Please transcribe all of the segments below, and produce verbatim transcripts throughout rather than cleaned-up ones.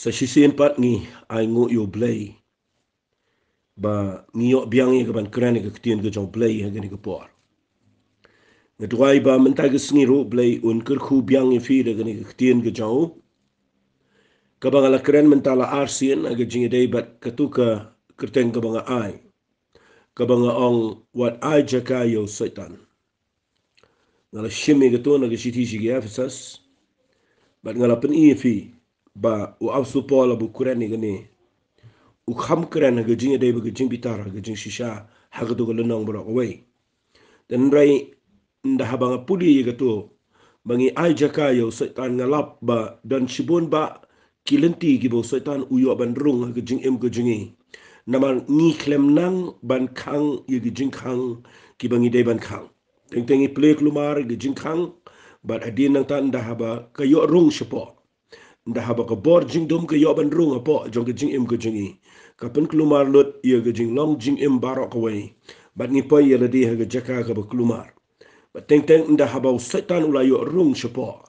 Sa shisien pat ngi ai nguh ïa U Blei ba ngi ïoh biang ïa ka ban kren ïa ka ktien ka jong U Blei ha kane ka por. Nga duwai ba mynta ka sngi ruh U Blei un kyrkhu biang ïa phi da kane ka ktien ka jong u, kaba nga la kren mynta la arsien ha ka jingïadei bad katu ka kyrteng kaba nga ai, kaba nga ong, wat ai jaka ïa u Soitan. Nga la shim ïa katu na ka shithi sha ki Ephesus, bad nga la pyni ïa phi ba u apostol Paul haba u kren ïa kane, u kham kren ha ka jingïadei bad ka jingbitar, ha ka jingshisha, ha katu ka lynnong baroh kawei. Hynrei ynda haba nga pule ïa katu ba ngi ai jaka ïa u Soitan, nga lap ba don shibun bah ki lynti kiba u Soitan u ïoh ban rung ha ka jingim ka jong ngi. Namar ngi khlem nang ban khang ïa ki jingkhang kiba ngi dei ban khang. Teng teng ngi plie kulmar ïa ki jingkhang, bad hadien nangta ynda haba ka ïoh rung shapoh, ynda haba ka bor jingdum ka ïoh ban rung hapoh jong ka jingim ka jong ngi, ka pynkulmar lut ïa ka jinglong jingim baroh kawei, bad ngi poi ïa lade ha ka jaka kaba kulmar. Bad teng teng ynda haba u Soitan u la ïoh rung shapoh,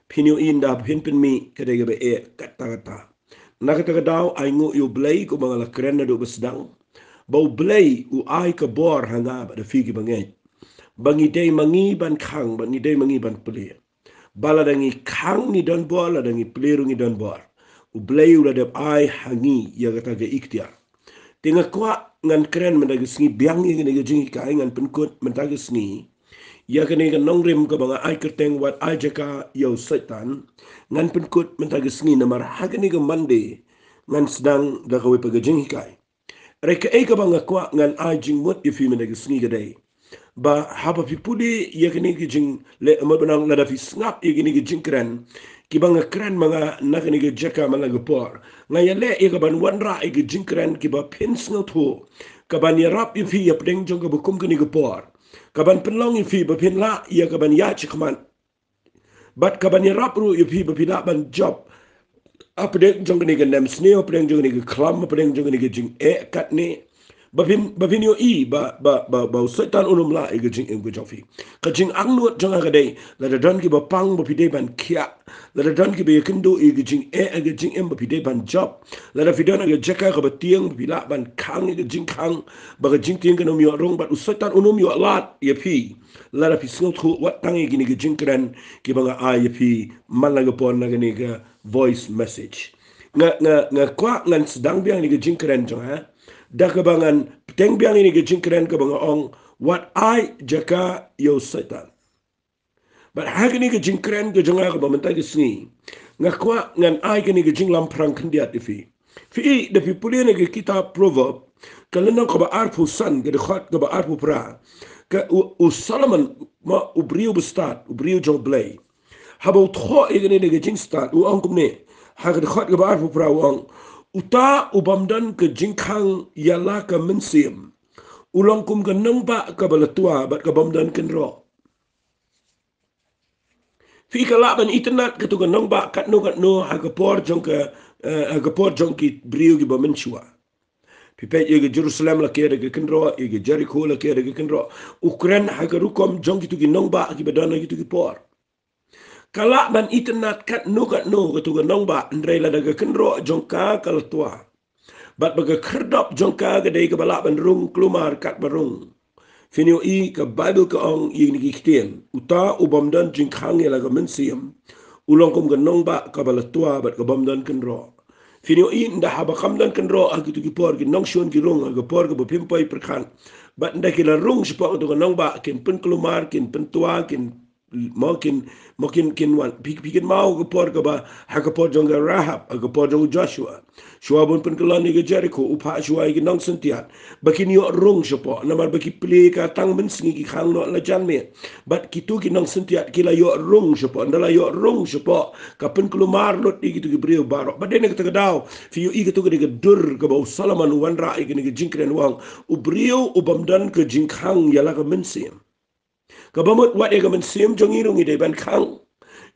phin ïohi ynda haba phin pynmih ka dei kaba eh katta katta. Na kata ka daw ai nguh ïa U Blei kumba nga la kren naduh ba sdang, ba U Blei u ai ka bor ha nga bad ha phi kiba ngeit, ba ngi dei ma ngi ban khang, ba ngi dei ma ngi ban plie. Ba lada ngi khang ngi don bor, lada ngi plie ruh ngi don bor. U Blei u la dep ai ha ngi ïa kata ka iktiar. Te nga kwah ngan kren mynta ka sngi biang ïa kane ka jinghikai, ngan pynkut mynta ka sngi ïa kane ka nongrim kaba nga ai kyrteng wat ai jaka ïa u Soitan. Ngan pynkut mynta ka sngi namar ha kane ka Monday ngan sdang da kawei pat ka jinghikai. Hynrei kaei kaba nga kwah ngan ai jingmut ïa phi mynta ka sngi ka dei ba haba phi pule ïa kane ka jingleh, mut ban ong lada phi sngap ïa kane ka jingkren kiba nga kren ma nga na kane ka jaka man la ka por, nga ïaleh ïa kaban wanrah ïa ka jingkren kiba phin sngewthuh, kaban ïarap ïa phi hapdeng jong kaba kum kane ka por, kaban pynlong ïa phi ba phin lah ïa kaban ïaid shakhmat, bad kaban ïarap ruh ïa phi ba phi lah ban jop hapdeng jong kane ka nemsniew, hapdeng jong kane ka khlam, hapdeng jong kane ka jingeh katne, ba phin, ba phin ïohi ba, ba, ba, ba u Soitan un ym lah ïa ka jingim ka jong phi. Ka jingangnud jong nga ka dei, lada don kiba pang ba phi dei ban khiah, lada don kiba ïakynduh ïa ka jingeh ha ka jingim ba phi dei ban jop, lada phi don ha ka jaka kaba tieng ba phi lah ban khang ïa ka jingkhang, ba ka jingtieng kan ym ïoh rung, bad u Soitan un ym ïoh lad ïa phi lada phi sngewthuh wat tang ïa kine ki jingkren kiba nga ai ïa phi man la ka por na kane ka voice message. Nga, nga, nga kwah ngan sdang biang ïa kane ka jingkren jong nga da kaba ngan bteng biang ïa kane ka jingkren kaba nga ong, wat ai jaka ïa u Soitan. Bad ha kane ka jingkren ka jong nga kaba mynta ka sngi, nga kwah ngan ai kane ka jinglamphrang khyndiat ïa phi. Phi i, da phi pule na ka kitab Proverb, ka lynnong kaba arphew san, ka dkhot kaba arphew phra, ka u, u Solomon, ma, u briew ba stad, u briew jong U Blei, haba u thoh ïa kane na ka jingstad u ong kumne, ha ka dkhot kaba arphew phra u ong, uta u bym don ka jingkhang ïa la ka mynsiem, u long kum ka nongbah kaba la twa bad ka bym don kynroh. Phi, ka lah ban itynnad katu ka nongbah katno katno ha ka por jong ka, eh, ha ka por jong ki briew kiba mynshuwa. Phi peit ïa ka Jerusalem la ker da ka kynroh, ïa ka Jerikho la ker da ka kynroh. U kren ha ka rukom jong kitu ki nongbah kiba don ha kitu ki por. Ka lah ban itynnad katno katno katu ka nongbah, hynrei lada ka kynroh jong ka ka la twa, bad ba ka khyrdop jong ka ka dei kaba lah ban rung kulmar katba rung, phin ïohi ka Baibl ka ong ïa kine ki ktien, uta u bym don jingkhang ïa la ka mynsiem, u long kum ka nongbah kaba la twa bad ka bym don kynroh. Phin ïohi ynda haba kam don kynroh ha kitu ki por, ki nongshun ki rung ha ka por kaba phim poi pyrkhat, bad ynda ki la rung shapoh katu ka nongbah kin pynkulmar, kin pyntwa, kin mo kin, mo kin, kin wan. Phi, phi kynmaw ka por kaba, ha ka por jong ka Rahab, ha ka por jong u Joshua, shuwa ban pynkylla ïa ka Jerikho, u phah shuwa ïa ki nongsyntiat ba kin ïoh rung shapoh, namar ba ki plie ka tang mynsngi, ki khang noh la janmiet. Bad kitu ki nongsyntiat ki la ïoh rung shapoh, ynda la ïoh rung shapoh, ka pynkulmar lut ïa kitu ki briew baroh. Bad dei na kata ka daw phi ïohi katu ka dei ka dur kaba u Solomon u wanrah ïa kane ka jingkren, u ong, u briew u bym don ka jingkhang ïa la ka mynsiem. Kaba mut wat ïa ka mynsiem jong ngi ruh ngi dei ban khang.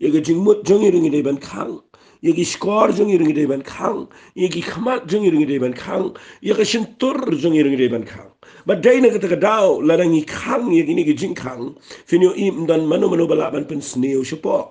Ïa ka jingmut jong ngi ruh ngi dei ban khang. Ïa ki shkor jong ngi ruh ngi dei ban khang. Ïa ki khmat jong ngi ruh ngi dei ban khang. Ïa ka shyntur jong ngi ruh ngi dei ban khang. Bad dei na kata ka daw lada ngi khang ïa kine ki jingkhang, phin ïohi ym don mano mano ba lah ban pynsniew shapoh.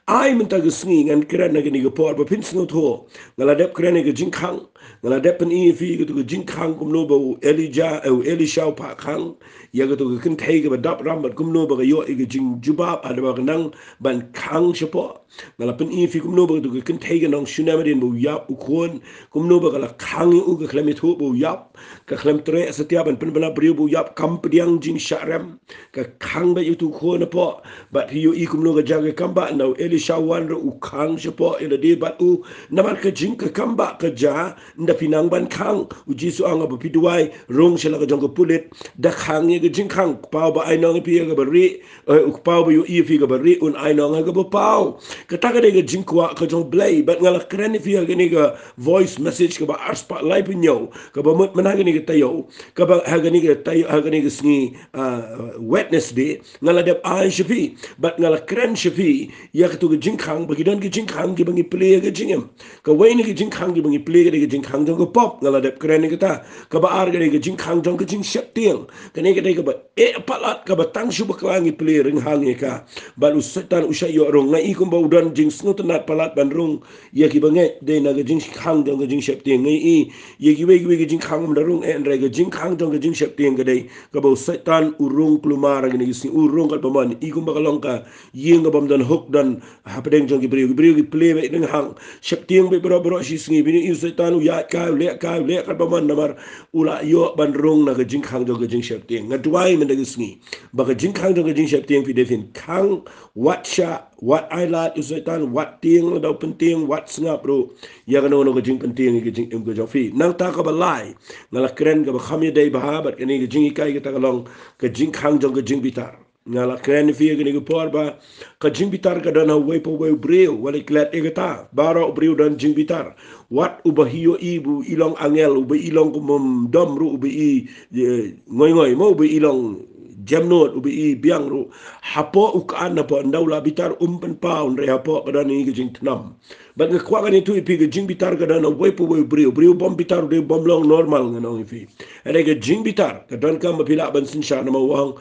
Ai mynta ka sngi ngan kren na kane ka por ba phin sngewthuh. Nga la dep kren ïa ka jingkhang. Nga la dep pyni ïa phi katu ka jingkhang kumno ba u Elijah, eh, u Elisha u phah khang ïa katu ka kynthei kaba dap ram bad kumno ba ka ïoh ïa ka jingjubab haba ka nang ban khang shapoh. Nga la pyni ïa phi kumno ba katu ka kynthei ka nong Shunem hadien ba u ïap u khun, kumno ba ka la khang ïa u, ka khlem ïathuh ba u ïap, ka khlem treh satia ban pynbna briew ba u ïap, kam pdiang jingshah rem, ka khang beit ïa utu u khun hapoh. Bad phi ïohi kumno ka jia ka kambah, na u Elisha u wan ruh u khang shapoh ïa lade bad u. Namar ka jing ka kambah ka jia, ynda phi nang ban khang, u Jisu u ong haba phi duwai, rung sha la ka jong ka pulit, da khang ïa ka jingkhang. Kpaw ba ainong ïa phi ïa kaba rieh, eh, u kpaw ba ïohi ïa phi kaba rieh un ainong ïa kaba paw. Kata ka dei ka jingkwah ka jong U Blei. Bad nga la kren ïa phi ha kane ka voice message kaba arspah laiphew hynñiew, kaba mut mynta ha kane ka taïew, kaba ha kane ka taïew, ha kane ka sngi, ah, Wednesday, nga la dep ai sha phi bad nga la kren sha phi ïa katu ka jingkhang, ba ki don ki jingkhang kiba ngi plie ïa ka jingim. Kawei na ki jingkhang kiba ngi plie ka dei ka jingkhang jong ka pop, nga la dep kren ïa kata. Kaba ar ka dei ka jingkhang jong ka jingsheptieng. Kane ka dei kaba eh palat, kaba tang shu bakla ngi plie rynghang ïa ka. Bad u Soitan u shah ïoh rung. Nga i kumba u don jingsngewtynnad palat ban rung ïa kiba ngeit, dei na ka jingkhang jong ka jingsheptieng. Nga i ïa kiwei kiwei ki jingkhang ym da rung eh, hynrei ka jingkhang jong ka jingsheptieng ka dei kaba u Soitan u rung kulmar ha kine ki sngi, u rung katba mon. I kumba ka long ka ïing kabym don hok don hapdeng jong ki briew. Ki briew ki plie beit rynghang, sheptieng beit baroh baroh shi sngi. Phin ïohi u Soitan u ïaid kai, u leh kai, u leh katba mon namar u la ïoh ban rung na ka jingkhang jong ka jingsheptieng. Nga duwai mynta ka sngi ba ka jingkhang jong ka jingsheptieng phi dei phin khang, wat shah, wat ai lad ïa u Soitan, wat tieng lada u pyntieng, wat sngap ruh ïa kano kano ka jingpyntieng ïa ka jingim ka jong phi. Nangta kaba lai, nga la kren kaba kham ïadei bha bad kane ka jinghikai, kata ka long ka jingkhang jong ka jingbitar. Nga la kren ïa phi ha kane ka por ba ka jingbitar ka don ha uwei pa uwei u briew. Wat leh klet ïa kata, baroh u briew don jingbitar. Wat uba phi ïohi ba i long angel, uba i long kum u dom ruh, uba i, eh, ngoi ngoi mo, uba i long jemnud, uba i biang ruh, hapoh u ka-an, hapoh ynda u la bitar um pynpaw, hynrei hapoh ka don ïa ka jingthnam. Bad nga kwah ngan ïathuh ïa phi, ka jingbitar ka don ha uwei pa uwei u briew. U briew bym bitar u dei bym long normal, ngan ong ïa phi. Hynrei ka jingbitar ka donkam ba phi lah ban synshar, namar u ong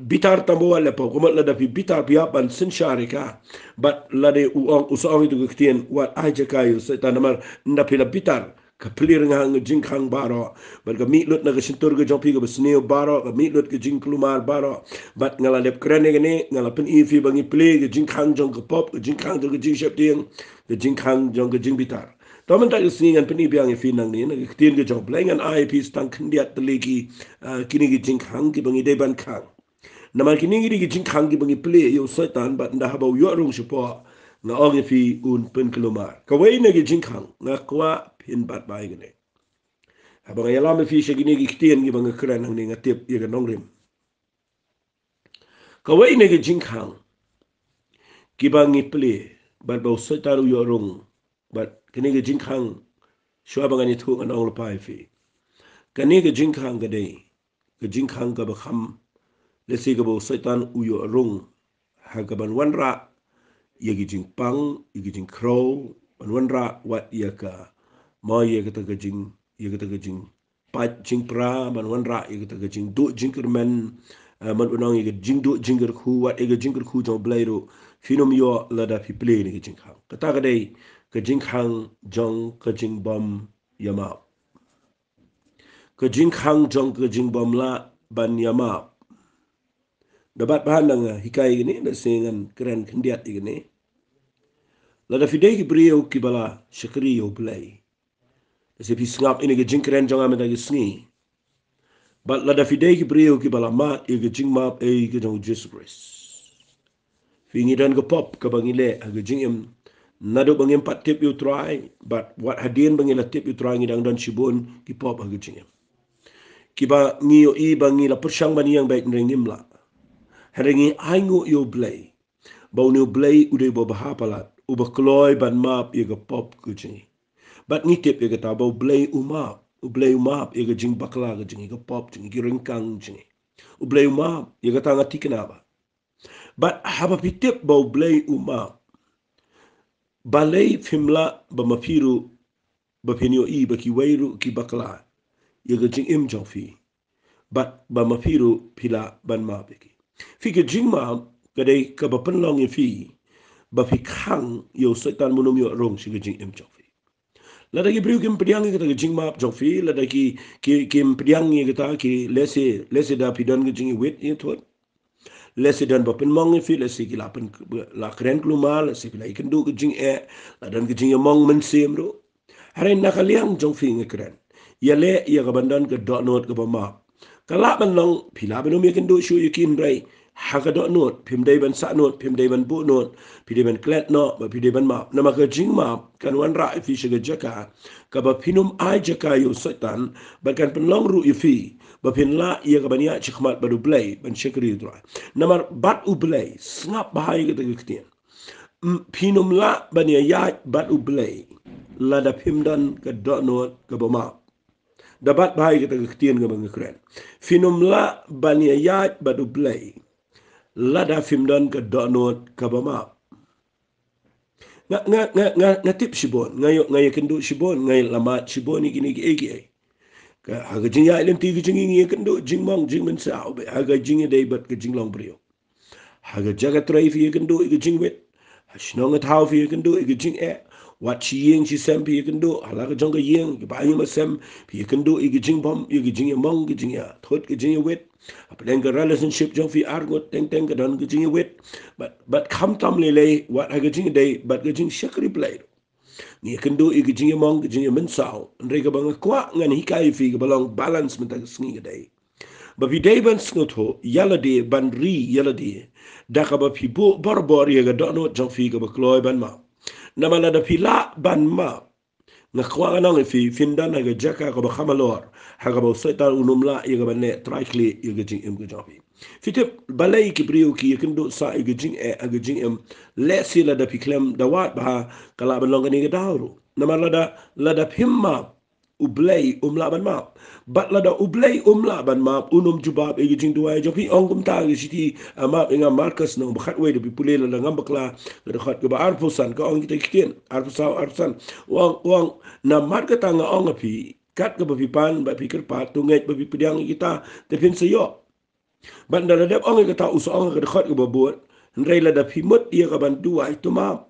bitar tang ba wat leh pop. Ka mut lada phi bitar phi hap ban synshar ïa ka. Bad lada u ong, u sa ong ïa tu ka ktien, wat ai jaka ïa u Soitan, namar ynda phi la bitar, ka plie rynghang ka jingkhang baroh. Bad ka mih lut na ka shyntur ka jong phi kaba sniew baroh, ka mih lut ka jingkulmar baroh. Bad nga la dep kren ïa kane, nga la pyni ïa phi ba ngi plie ka jingkhang jong ka pop, ka jingkhang jong ka jingsheptieng, ka jingkhang jong ka jingbitar. To mynta ka sngi ngan pyni biang ïa phi nangne na ka ktien ka jong U Blei, ngan ai ïa phi tang khyndiat tylli ki, ah, kine ki jingkhang kiba ngi dei ban khang. Namar kine ki dei ki jingkhang kiba ngi plie ïa u Soitan, bad ynda haba u ïoh rung shapoh, nga ong ïa phi un pynkulmar. Kawei na ki jingkhang, nga kwah phin bat bai kane. Haba nga ïalam ïa phi sha kine ki ktien kiba nga kren nangne, nga tip ïa ka nongrim. Kawei na ki jingkhang kiba ngi plie, bad ba u Soitan u ïoh rung, bad kane ka jingkhang, shuwa ba ngan ïathuh ngan ong lypa ïa phi. Kane ka jingkhang ka dei ka jingkhang kaba kham, lehse kaba u Soitan u ïoh rung ha kaban wanrah ïa ki jingpang, ïa ki jingkhrew, ban wanrah wat ïa ka, mo, ïa kata ka jing, ïa kata ka jingpait jingpra, ban wanrah ïa kata ka jingduh jingkyrmen, eh, ban ong ïa ka jingduh jingkyrkhu, wat ïa ka jingkyrkhu jong U Blei ruh phin ym ïoh lada phi plie na ka jingkhang. Kata ka dei ka jingkhang jong ka jingbym ïamap. Ka jingkhang jong ka jingbym lah ban ïamap. Da bat ba ngan hikai ïa kane, da shu ngan kren khyndiat ïa kane. Lada phi dei ki briew kiba la shakri ïa U Blei, da shu phi sngap ïa kane ka jingkren jong nga mynta ka sngi. Bad lada phi dei ki briew kiba la mad ïa ka jingmap ei ka jong U Jisu Khrist. Phi, ngi don ka pop kaba ngi leh ha ka jingim. Naduh ba ngim pat tip ïa U Trai, bad wat hadien ba ngi la tip ïa U Trai ngi dang don shibun ki pop ha ka jingim. Kiba ngi ïohi ba ngi la pyrshang ban ïeng beit hynrei ngim lah. Hynrei ngi ainguh ïa U Blei, ba une U Blei u dei uba bha palat, uba kloi ban map ïa ka pop ka jong ngi. Bad ngi tip ïa kata ba U Blei u map, U Blei u map ïa ka jingbakla ka jong ngi, ka pop jong ngi, ki ryngkang jong ngi. U Blei u map ïa kata, nga thikna ba. Bad haba phi tip ba U Blei u map, balei phim lah ba ma phi ruh, ba phin ïohi ba kiwei ruh ki bakla ïa ka jingim jong phi, bad ba ma phi ruh phi lah ban map ïa ki? Phi, ka jingmap ka dei kaba pynlong ïa phi ba phi khang ïa u Soitan ba un ym ïoh rung sha ka jingim jong phi. Lada ki briew kim pdiang ïa kata ka jingmap jong phi, lada ki, ki, kim pdiang ïa kata, ki lehse, lehse da phi don ka jingïawit ïa thut. Lehse don ba pynmong ïa phi, lehse ki la pyn, la kren kulmar, lehse phi la ïakynduh ka jingeh, la don ka jingïamong mynsiem ruh. Hynrei na ka liang jong phi nga kren, ïaleh ïa ka ban don ka dohnud kaba map. Ka lah ban long phi lah ban ym ïakynduh shuh ïa ki, hynrei ha ka dohnud phim dei ban sahnud, phim dei ban buhnud, phi dei ban klet noh, bad phi dei ban map. Namar ka jingmap kan wanrah ïa phi sha ka jaka kaba phin ym ai jaka ïa u Soitan, bad kan pynlong ruh ïa phi ba phin lah ïa ka ban ïaid shakhmat bad U Blei, ban shakri U Trai. Namar bad U Blei, sngap bha ïa kata ka ktien. Mm, phin ym lah ban ïaid bad U Blei lada phim don ka dohnud kaba map. Da bat bha ïa kata ka ktien kaba nga kren. Phin ym lah ban ïaid bad U Blei lada phim don ka dohnud kaba map. Nga, nga, nga, nga, nga tip shibun, nga ïoh, nga ïakynduh shibun, nga ïoh lad shibun ïa kine kiei kiei. Ka, ha ka jingïaid lynti ka jong ngi, ngi ïakynduh jingmong jingmynsaw, bad ha ka jingïadei bad ka jinglong briew. Ha ka jaka trei phi ïakynduh ïa ka jingwit. Ha shnong ha thaw phi ïakynduh ïa ka jingeh. Wat shi ïing shi sem phi ïakynduh. Ha la ka jong ka ïing, ki ba ïing ba sem, phi ïakynduh ïa ka jingbam, ïa ka jingïamong, ka jingïathut, ka jingïawit. Hapdeng ka relationship jong phi arngut, teng teng ka don ka jingïawit. Bad, bad khamtam lei lei, wat ha ka jingïadei bad ka jingshakri Blei. Ngi ïakynduh ïa ka jingïamong, ka jingïamynsaw. Hynrei kaba nga kwah ngan hikai ïa phi kaba long balance mynta ka sngi ka dei ba phi dei ban sngewthuh ïa lade, ban ri ïa lade, da kaba phi buh barabor ïa ka dohnud jong phi kaba kloi ban map. Namar lada phi lah ban map, nga kwah ngan ong ïa phi, phin don ha ka jaka kaba kham halor, ha kaba u Soitan un ym lah ïa ka ban leh trai khlieh ïa ka jingim ka jong phi. Phi tip, balei ki briew ki ïakynduh sah ïa ka jingeh ha ka jingim? Lehse lada phi khlem da wad bha, ka lah ban long kane ka daw ruh. Namar lada, lada phim map, U Blei um lah ban map. Bad lada U Blei um lah ban map, un ym jubab ïa ka jingduwai jong phi. Ong kumta ha ka shithi, ah, map ïa nga Markos lynnong ba khatwei, da phi pule lada ngam bakla, ka dkhot kaba arphew san, ka ong kita ki ktien, arphew saw, arphew san. U ong, u ong, namar kata nga ong ha phi, kat kaba phi pan bad phi kyrpad, to ngeit ba phi pdiang ïa kita, te phin sa ïoh. Bad ynda la dep ong ïa kata, u sa ong ha ka dkhot kaba bud, hynrei lada phi mut ïa ka ban duwai, to map.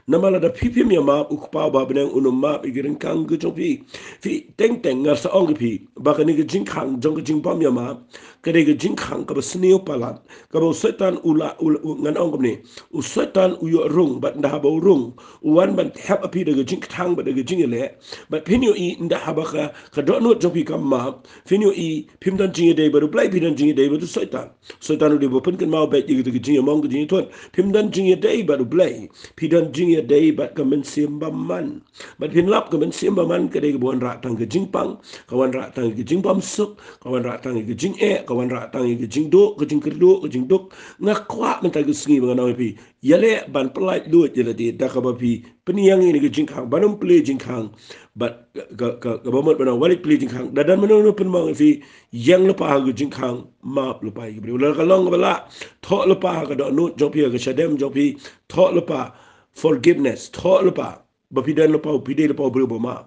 Namar lada phi phim ïamap, U Kpa uba ha bneng un ym map ïa ki ryngkang ka jong phi. Phi, teng teng nga sa ong ïa phi ba kane ka jingkhang jong ka jingbym ïamap ka dei ka jingkhang kaba sniew palat, kaba u Soitan u la, u la, u, ngan ong kumne, u Soitan u ïoh rung, bad ynda haba u rung, u wan ban thep ha phi da ka jingkthang bad da ka jingïaleh. Bad phin ïohi ynda haba ka, ka dohnud jong phi kam map, phin ïohi phim don jingïadei bad U Blei, phi don jingïadei bad u Soitan. Soitan u dei ba pynkynmaw beit ïa kata ka jingïamong, ka jingïathut. Phim don jingïadei bad U Blei, phi don jingïadei bad ka mynsiem bymman. Bad phin lap ka mynsiem bymman ka dei kaba wanrah tang ka jingpang, ka wanrah tang ka jingbymsuk, ka wanrah tang ka jingeh, ka wanrah tang ka jingduh, ka jingkyrduh, ka jingduk. Nga kwah mynta ka sngi ba ngan ong ïa phi, ïaleh ban pyllait luid ïa lade da kaba phi pynïeng ïa kane ka jingkhang, ban ym plie jingkhang. Bad ka, ka, kaba mut ban ym, wat leit plie jingkhang. Da don mano mano pynmong ïa phi, ïeng lypa ha ka jingkhang, map lypa ïa ki briew. Lada ka long kaba lah, thoh lypa ha ka dohnud jong phi, ha ka shadem jong phi, thoh lypa, forgiveness, thoh lypa. Ba phi don lypa, phi dei lypa u briew ba map.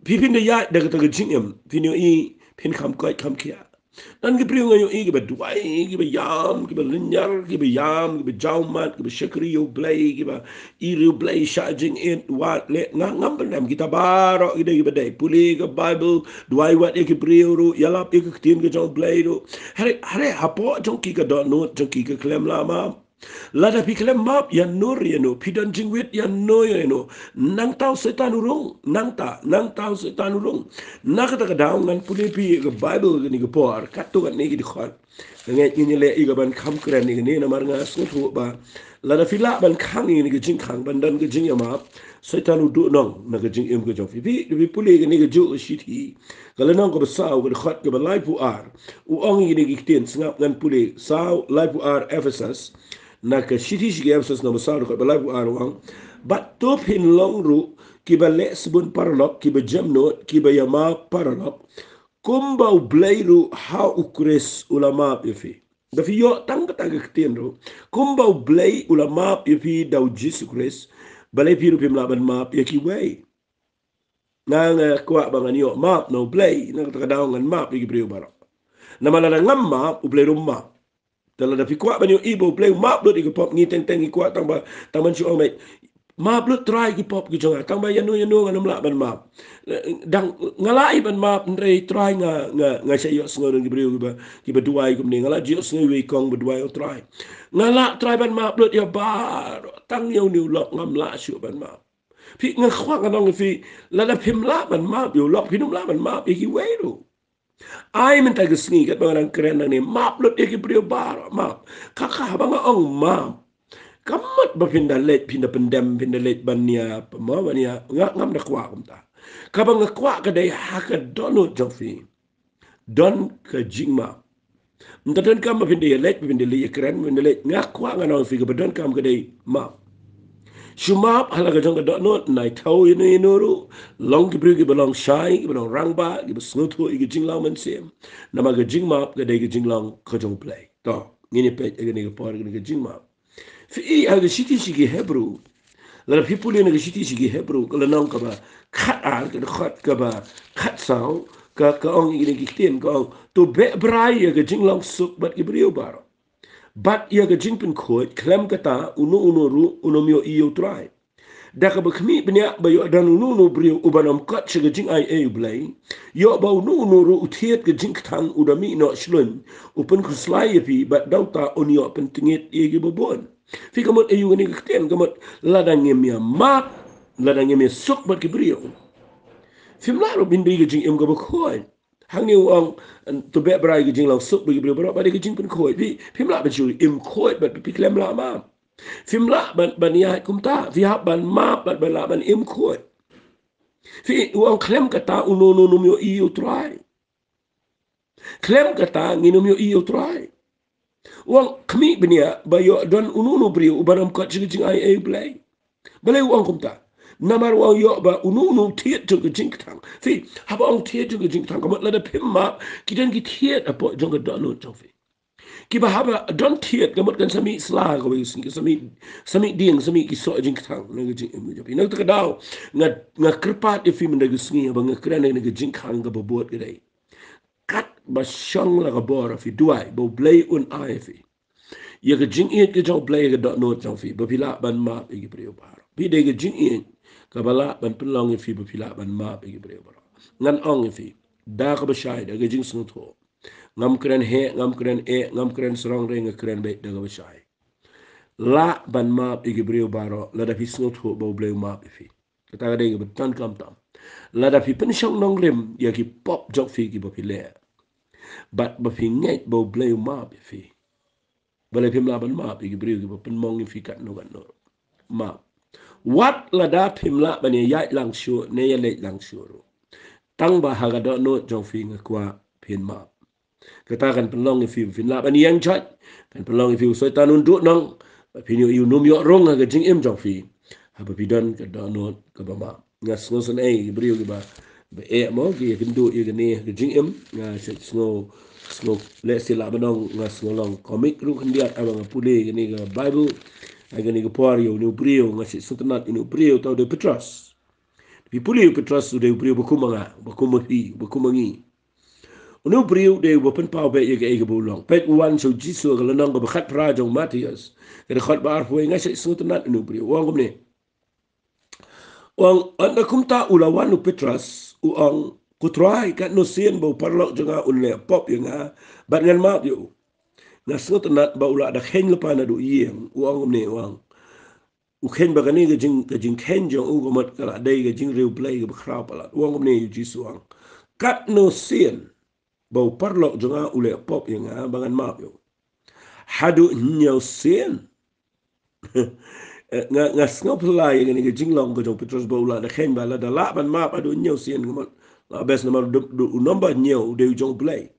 Phi, phin da ïaid da kata ka jingim, phin ïohi phin kham koit kham khiah. Don ki briew nga ïohi kiba duwai, kiba ïam, kiba lynñiar, kiba ïam, kiba jaw mat, kiba shakri ïa U Blei, kiba ïeit ïa U Blei, shah jingit, wad leh, nga ngam pyndem, kita baroh ki dei kiba dei. Pule ka Baibl, duwai wat ïa ki briew ruh, ïalap ïa ka ktien ka jong U Blei ruh. Hynrei, hynrei hapoh jong ki ka dohnud jong ki ka khlem lah map. Lada phi khlem map, ïano re ïano, phi don jingwit ïano re ïano, nangta u Soitan u rung, nangta, nangta u Soitan u rung. Na kata ka daw ngan pule phi ïa ka Baibl kane ka por, katto katne ki dkhot. Nga ngeit ngin ïaleh ïa ka ban kham kren ïa kane, namar nga sngewthuh ba lada phi lah ban khang ïa kane ka jingkhang, ban don ka jingïamap, Soitan u duhnong na ka jingim ka jong phi. Phi, phi pule ïa kane kajuh ka shithi, ka lynnong kaba saw, ka dkhot kaba laiphew ar. U ong ïa kine ki ktien, sngap ngan pule, saw, laiphew ar, Ephesus. Na ka shithi sha ki Ephesus, na ka saw, dkhot ba laiphew ar, u ong: Bad to phin long ruh kiba leh sbun paralok, kiba jemnud, kiba ïamap paralok, kumba U Blei ruh ha U Khrist u la map ïa phi. Da phi ïoh tang kata ka ktien ruh, kumba U Blei u la map ïa phi da U Jisu Khrist, balei phi ruh phim lah ban map ïa kiwei? Nga, nga kwah ba ngan ïoh map na U Blei, na kata ka daw ngan map ïa ki briew baroh. Namar lada ngam map, U Blei ruh um map. Te lada phi kwah ban ïohi ba U Blei u map lut ïa ki pop, ngi teng teng ngi kwah tang ba, tang ban shu ong, map lut Trai ki pop ki jong nga, tang ba ïano ïano ngan ym lah ban map. Dang nga lah hi ban map, hynrei Trai nga, nga, nga shah ïohsngew don ki briew kiba, kiba duwai kumne, nga lah ïohsngew iwei i kong ba duwai, O Trai, nga lah Trai ban map lut ïa baroh, tang ïa une u lok ngam lah shuh ban map. Phi, nga kwah ngan ong ïa phi, lada phim lah ban map ïa u lok, phin ym lah ban map ïa kiwei ruh. Ai mynta ka sngi katba nga dang kren nangne, map lut ïa ki briew baroh, map. Ka, ka haba nga ong map, kam mut ba phin da leit, phin da pyndem, phin da leit ban ïa, mo, ban ïa, nga, ngam da kwah kumta. Kaba nga kwah ka dei ha ka dohnud jong phi don ka jingmap. Ym da donkam ba phin da ïa leit, ba phin da leit ïa kren, ba phin da leit, nga kwah ngan ong ïa phi, kaba donkam ka dei map. Shu map ha la ka jong ka dohnud, nai thaw ïano ïano ruh, long ki briew kiba long shai, kiba long rangbah, kiba sngewthuh ïa ka jinglong mynsiem. Namar ka jingmap ka dei ka jinglong ka jong U Blei. To, ngin ïa peit ïa kane ka por, ïa kane ka jingmap. Phi i ha ka shithi sha ki Hebru, lada phi pule na ka shithi sha ki Hebru, ka lynnong kaba khatar, ka dkhot kaba khatsaw, ka, ka ong ïa kine ki ktien, ka ong, to beh brai ïa ka jinglong suk bad ki briew baroh, bad ïa ka jingpynkhuid, khlem kata uno uno ruh un ym ïohi ïa U Trai. Da kaba khmih bniah ba ïoh don uno uno u briew uban ym kot sha ka jingaiei U Blei, ïoh ba uno uno ruh u thied ka jingkthang, u da mih noh shlun, u pynkhuslai ïa phi, bad da uta un ïoh pyntngit ïa kiba bun. Phi, ka mut aïu kane ka ktien? Ka mut lada ngim ïa map, lada ngim ïa suk bad ki briew, phim lah ruh ban dei ka jingim kaba khuid. Hangne u ong, to beh brai ka jinglong suk bad ki briew baroh, bad dei ka jingpynkhuid. Phi, phim lah ban shu im khuid bad phi khlem lah map. Phim lah ban, ban ïaid kumta. Phi hap ban map bad ban lah ban im khuid. Phi, u ong khlem kata uno uno un ym ïohi ïa U Trai. Khlem kata ngin ym ïohi ïa U Trai. U ong khmih bniah ba ïoh don uno uno u briew uban ym kot sha ka jingaiei U Blei. Balei u ong kumta? Namar u ong ïoh ba uno uno u thied jong ka jingkthang. Phi, haba ong thied jong ka jingkthang, ka mut lada phim map, ki don ki thied hapoh jong ka dohnud jong phi. Kiba haba don thied, ka mut kan sa mih sla kawei ka sngi, kan sa mih, sa mih dieng, sa mih ki soh jingkthang na ka jingim jong phi. Na kata ka daw, nga, nga kyrpad ïa phi mynta ka sngi, haba nga kren ïa kane ka jingkhang kaba bud ka dei, katba shong la ka bor ha phi, duwai ba U Blei un ai ïa phi ïa ka jingïeit ka jong U Blei ha ka dohnud jong phi, ba phi lah ban map ïa ki briew baroh. Phi, dei ka jingïeit kaba lah ban pynlong ïa phi ba phi lah ban map ïa ki briew baroh. Ngan ong ïa phi da kaba shai, da ka jingsngewthuh. Ngam kren heh, ngam kren eh, ngam kren sarong, hynrei nga kren beit da kaba shai. Lah ban map ïa ki briew baroh lada phi sngewthuh ba U Blei u map ïa phi. Kata ka dei kaba donkam tam. Lada phi pynshong nongrim ïa ki pop jong phi kiba phi leh, bad ba phi ngeit ba U Blei u map ïa phi, balei phim lah ban map ïa ki briew kiba pynmong ïa phi katno katno? Map. Wat lada phim lah ban ïaid lang shuh ne ïaleit lang shuh ruh, tang ba ha ka dohnud jong phi nga kwah phin map. Kata kan pynlong ïa phi ba phin lah ban ïeng jait, kan pynlong ïa phi u Soitan un duhnong, ba phin ïoh, ïoh nym ïoh rung ha ka jingim jong phi, haba phi don ka dohnud kaba map. Nga sngewsynei ïa ki briew kiba, ba eh mo, ki ïakynduh ïa kane ha ka jingim. Nga shu sngew, sngew lehse lah ban ong nga sngew long komik ruh khyndiat haba nga pule ïa kane ka Baibl ha kane ka por, ïa une u briew, nga shu sngewtynnat ïa une u briew, uta u dei u Petros. Phi pule ïa u Petros, u dei u briew ba kum ma nga, ba kum ma phi, ba kum ma ngi. Une u briew u dei uba pynpaw beit ïa kaei kaba u long. Peit, u wan sha u Jisu ha ka lynnong kaba khatphra jong u Mathaios, ka dkhot ba arphew wei, nga shu sngewtynnat ïa une u briew. U ong kumne. U ong, ynda kumta u la wan u Petros, u ong, Ko Trai, katno sien ba u paralok jong nga un leh pop ïa nga, bad ngan map ïa u? Nga sngewtynnat ba u la da kheiñ lypa naduh ïing. U ong kumne, u ong, u kheiñ ba kane ka jing, ka jingkheiñ jong u ka mut ka la dei ka jingriewblei kaba khraw palat. U ong kumne ïa u Jisu, u ong, Katno sien ba u paralok jong nga u leh pop ïa nga ba ngan map ïa u? Haduh hynñiew sien. Eh, nga, nga sngewphylla ïa kane ka jinglong ka jong u Petros ba u la da kheiñ ba lada lah ban map haduh hynñiew sien, ka mut la best namar u, u, u nombor hynñiew u dei u jong U Blei.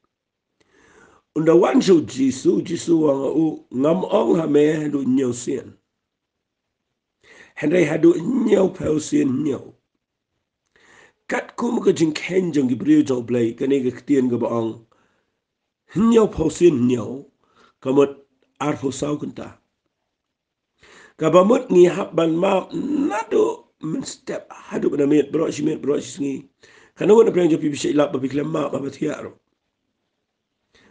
Ynda wan sha u Jisu, u Jisu u ong ha u, Ngam ong ha me haduh hynñiew sien, hynrei haduh hynñiewphew sien hynñiew. Katkum ka jingkheiñ jong ki briew jong U Blei, kane ka ktien kaba ong hynñiewphew sien hynñiew, ka mut arphew saw kynta. Kaba mut ngi hap ban map naduh mynstep haduh ba na miet, baroh shi miet, baroh shi sngi. Katno ngut na pdeng jong phi ba shait lap ba phi khlem map haba thiah ruh?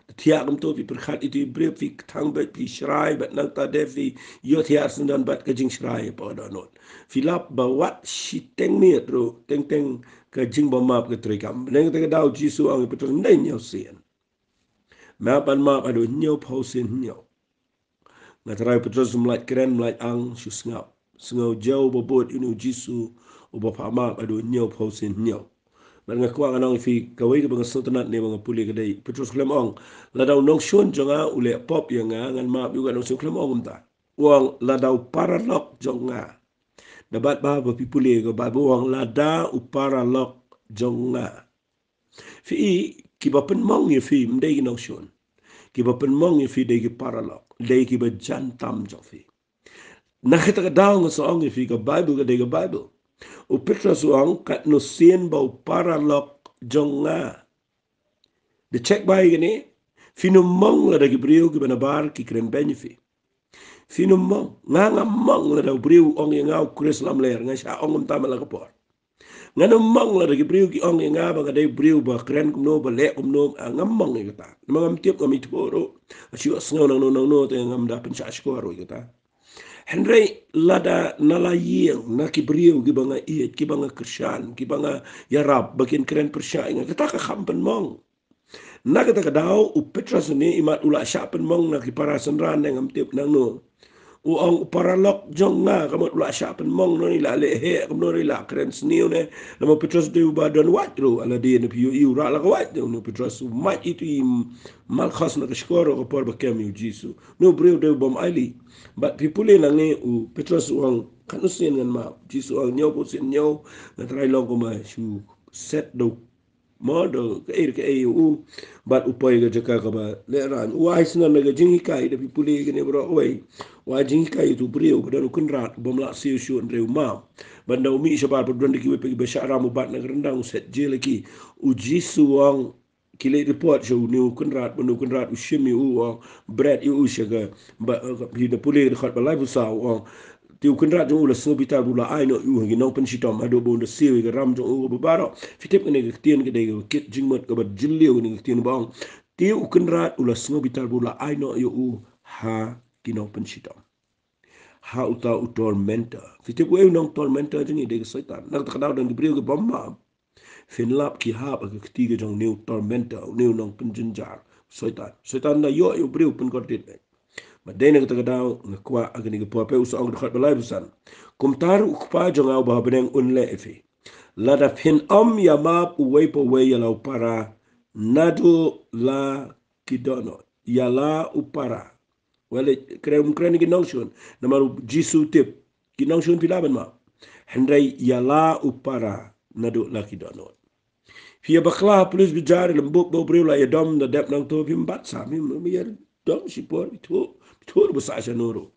Te thiah kumto phi pyrkhat ïa iti i briew, phi kthang beit, phi shrai bad nangta de phi ïohthiah syndon bad ka jingshrai hapoh ka dohnud. Phi lap ba wat shiteng miet ruh, teng teng ka jingbymap ka treikam. Bneng kata ka daw u Jisu u ong ïa u Petros, ym dei hynñiew sien. Map ban map haduh hynñiew phew sien hynñiew. Nga trai u Petros um lait kren, um lait ang, shu sngap. Sngew jew ba bud ïa une u Jisu uba phah map haduh hynñiew phew sien hynñiew. Bad nga kwah ngan ong ïa phi kawei kaba nga sngewtynnat ne ba nga pule ka dei, u Petros u khlem ong, lada u nongshun jong nga u leh pop ïa nga, ngan map ïa u, katno sien, u khlem ong kumta. U ong lada u paralok jong nga. Da bad ba, ba phi pule ka Baibl, u ong lada u paralok jong nga. Phi i, kiba pynmong ïa phi ym dei ki nongshun. Kiba pynmong ïa phi dei ki paralok, dei kiba jan tam jong phi. Na kata ka daw nga sa ong ïa phi, ka Baibl ka dei ka Baibl. U Petros u ong, katno sien ba u paralok jong nga. Da check bha ïa kane, phin ym mong lada ki briew kiba nabar ki kren beiñ ïa phi. Phin ym mong. Nga ngam mong lada u briew u ong ïa nga u Khrist lamler, nga shah ong kumta man la ka por. Ngan ym mong lada ki briew ki ong ïa nga ba nga dei briew ba kren kumno, ba leh kumno, ah, ngam mong ïa kata. Namar ngam tip, ngam ithuh ruh. Nga shu sngew nangno nangno te ngam da pynshah shkor ruh ïa kata. Hynrei lada na la ïing, na ki briew kiba nga ïeit, kiba nga kyrshan, kiba nga ïarap, ba kin kren pyrshah ïa nga, kata ka kham pynmong. Na kata ka daw u Petros une, imat u la shah pynmong na ki para synran ne ngam tip nangno. U ong u paralok jong nga, ka mut u la shah pynmong, no, i la leh heh kumno, i la kren sniew ne. Namar u Petros dei uba don wait ruh, ha lade ne phi ïohi u rah la ka wait, dei une u Petros u mait ïa itu i Malkhos na ka shkor ka por ba kem ïa u Jisu. Une u briew dei u bym aili. Bad phi pule nangne u Petros u ong, katno sien ngan map. Jisu u ong hynñiew phew sien hynñiew, nga trai long kumba shu set da u, mo, da kaei kaei ïa u. Bad u poi ka jaka kaba lehraiñ. U ai syndon na ka jinghikai, da phi pule kane baroh kawei. U ai jinghikai ïa utu u briew ba don u kynrad bym lah siew shuh, hynrei u map. Bad ynda u mih shabar, ba don da kiwei pat kiba shah ram, u bat na ka ryndang, u set jel ïa ki. U Jisu u ong, ki leit report sha une u kynrad, ba une u kynrad u shim ïa u, u ong, bret ïa u sha ka, ba, eh, phi da pule ka dkhot ba laiphew saw, u ong, te u kynrad jong u la sngewbitar ba u la ai noh ïa u ha ki nongpynshitom, haduh ba un da siew ïa ka ram jong u kaba baroh. Phi tip kane ka ktien ka dei kaba kit jingmut, kaba jylliew kane ka ktien ba ong, te u kynrad u la sngewbitar ba u la ai noh ïa u ha ki nongpynshitom. Ha uta u tormentor. Phi tip uei u nong tormentor jong ngi? Dei ka Soitan. Na kata ka daw don ki briew ki bym map. Phin lap ki hap ha ka kti ka jong une u tormentor, une u nongpynjynjar. Soitan. Soitan da ïoh ïa u briew pynkordit. Bad dei na kata ka daw nga kwah ha kane ka por, peit u sa ong ka dkhot ba laiphew san. Kumta ruh u Kpa jong nga uba ha bneng un leh ïa phi. Lada phin ym ïa map uwei pa uwei ïa la u para naduh la ki dohnud. Ïa la u para. Wei, kren, kren ki nongshun. Namar u Jisu u tip, ki nongshun phi lah ban map. Hynrei ïa la u para naduh la ki dohnud. Phi ïa bakla ha pulit, ba jar, lem bup ba u briew la ïadom, da dep nangto phim bat sam, phim ïadom shipor, phi thuh, phi thuh ba sah shano ruh.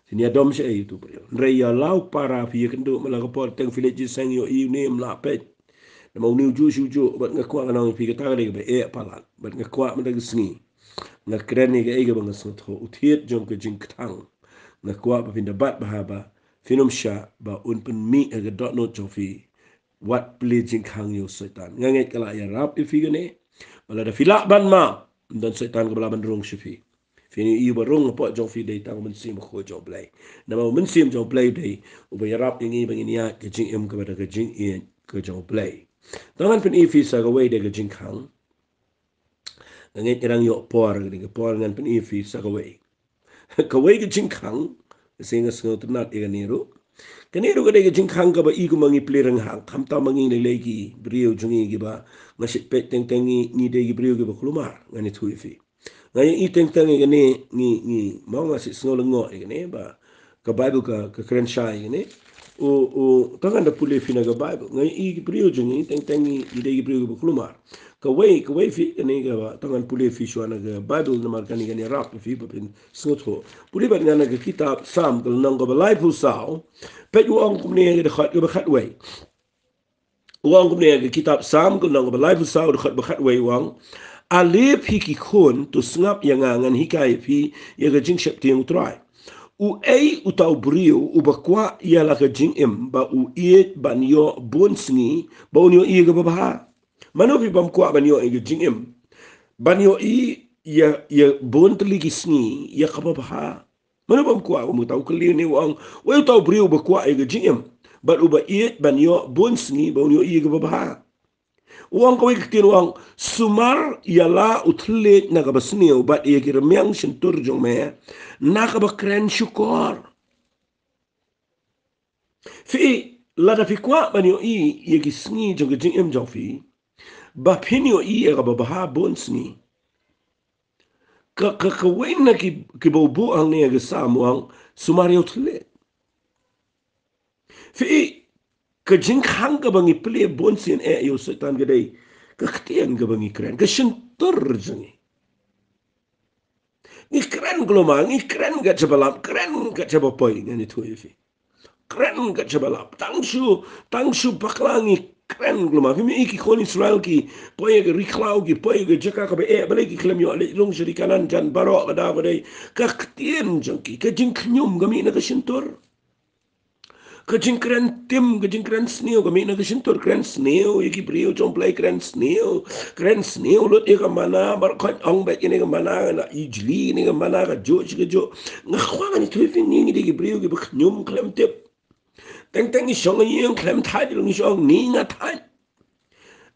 Phin ïadom shaei utu u briew? Hynrei ïa la u para phi ïakynduh man la ka por, teng phi leit jingïaseng, ïohi une ym lah peit. Namar une u juh shu juh. Bad nga kwah ngan ong ïa phi, kata ka dei kaba eh palat. Bad nga kwah mynta ka sngi nga kren ïa kaei kaba nga sngewthuh, u thied jong ka jingkthang. Nga kwah ba phin da bat bha ba phin ym shah ba un pynmih ha ka dohnud jong phi. Wat plie jingkhang ïa u Soitan. Nga ngeit ka la ïarap ïa phi kane. Ba lada phi lah ban map, ym don Soitan kaba lah ban rung sha phi. Phin ïohi ba rung hapoh jong phi dei tang u Mynsiem Bakhuid jong u Blei. Namar u Mynsiem jong u Blei u dei uba ïarap ïa ngi ba ngin ïaid ka jingim kaba da ka jingïeit ka jong u Blei. Tang ngan pyni ïa phi sa kawei de ka jingkhang. Nga ngeit ngi dang ïoh por, kane ka por ngan pyni ïa phi sa kawei. Kawei ka jingkhang, ka sngi nga sngewtynnat ïa kane ruh. Kane ruh ka dei ka jingkhang kaba i kumba ngi plie rynghang, khamtam ma ngi lei lei ki briew jong ngi kiba nga shu peit teng teng ngi, ngi dei ki briew kiba kulmar, ngan ïathuh ïa phi. Nga ïohi teng teng ïa kane, ngi, ngi, mo, nga shu sngew lyngngoh ïa kane ba ka Baibl ka, ka kren shai ïa kane. U, u, tang ngan da pule phi na ka Baibl. Nga ïohi ki briew jong ngi teng teng ngi, ngi dei ki briew kiba kulmar. Kawei, kawei phi, kane kaba tang ngan pule phi shuwa na ka Baibl namar kane kan ïarap ïa phi ba phin sngewthuh. Pule bad nga na ka kitab Salm ka lynnong kaba laiphew saw. Peit u ong kumne ha ka dkhot kaba khatwei. U ong kumne ha ka kitab Salm ka lynnong kaba laiphew saw, dkhot ba khatwei, u ong, ale phi ki khun, to sngap ïa nga, ngan hikai ïa phi ïa ka jingsheptieng U Trai. Uei uta u briew uba kwah ïa la ka jingim, ba u ïeit ban ïoh bun sngi, ba un ïohi ïa kaba bha? Mano phi bym kwah ban ïoh ïa ka jingim, ban ïohi ïa, ïa bun tylli ki sngi ïa kaba bha. Mano bym kwah, u mut u kylli ne u ong, wei uta u briew uba kwah ïa ka jingim bad uba ïeit ban ïoh bun sngi ba un ïoh ïa kaba bha. U ong kawei ka ktien, u ong, sumar ïa la u thylliej na kaba sniew bad ïa ki rmiang shyntur jong me na kaba kren shukor. Phi, lada phi kwah ban ïohi ïa ki sngi jong ka jingim jong phi, ba phin ïohi ïa kaba bha bun sngi, ka, ka, kawei na ki, kiba u buh hangne ha ka Salm u ong, sumar ïa u thylliej. Phi, ka jingkhang kaba ngi plie bun sien eh ïa u Soitan ka dei ka ktien kaba ngi kren, ka shyntur jong ngi. Ngi kren kulmar, ngi kren kat shaba lap, kren kat shaba poi, ngan ïathuh ïa phi. Kren kat shaba lap. Tang shu, tang shu bakla ngi kren kulmar. Phim ïohi ki khun Israel ki poi ïa ka ri khlaw, ki poi ïa ka jaka kaba eh, balei ki khlem ïoh leit rung sha ri Kanaan, jan baroh ka daw ka dei ka ktien jong ki, ka jingkhñium ka mih na ka shyntur. Ka jingkren tim, ka jingkren sniew ka mih na ka shyntur. Kren sniew ïa ki briew jong U Blei, kren sniew, kren sniew lut ïa ka mana, baroh khoit ong beit kane ka mana, na ijli ne ka mana, ka juh shi ka juh. Nga kwah ngan ïathuh ïa phi, ngi ngi dei ki briew kiba khñium khlem tip. Teng teng ngi shong ïing khlem thait, ngi shong ni nga thait.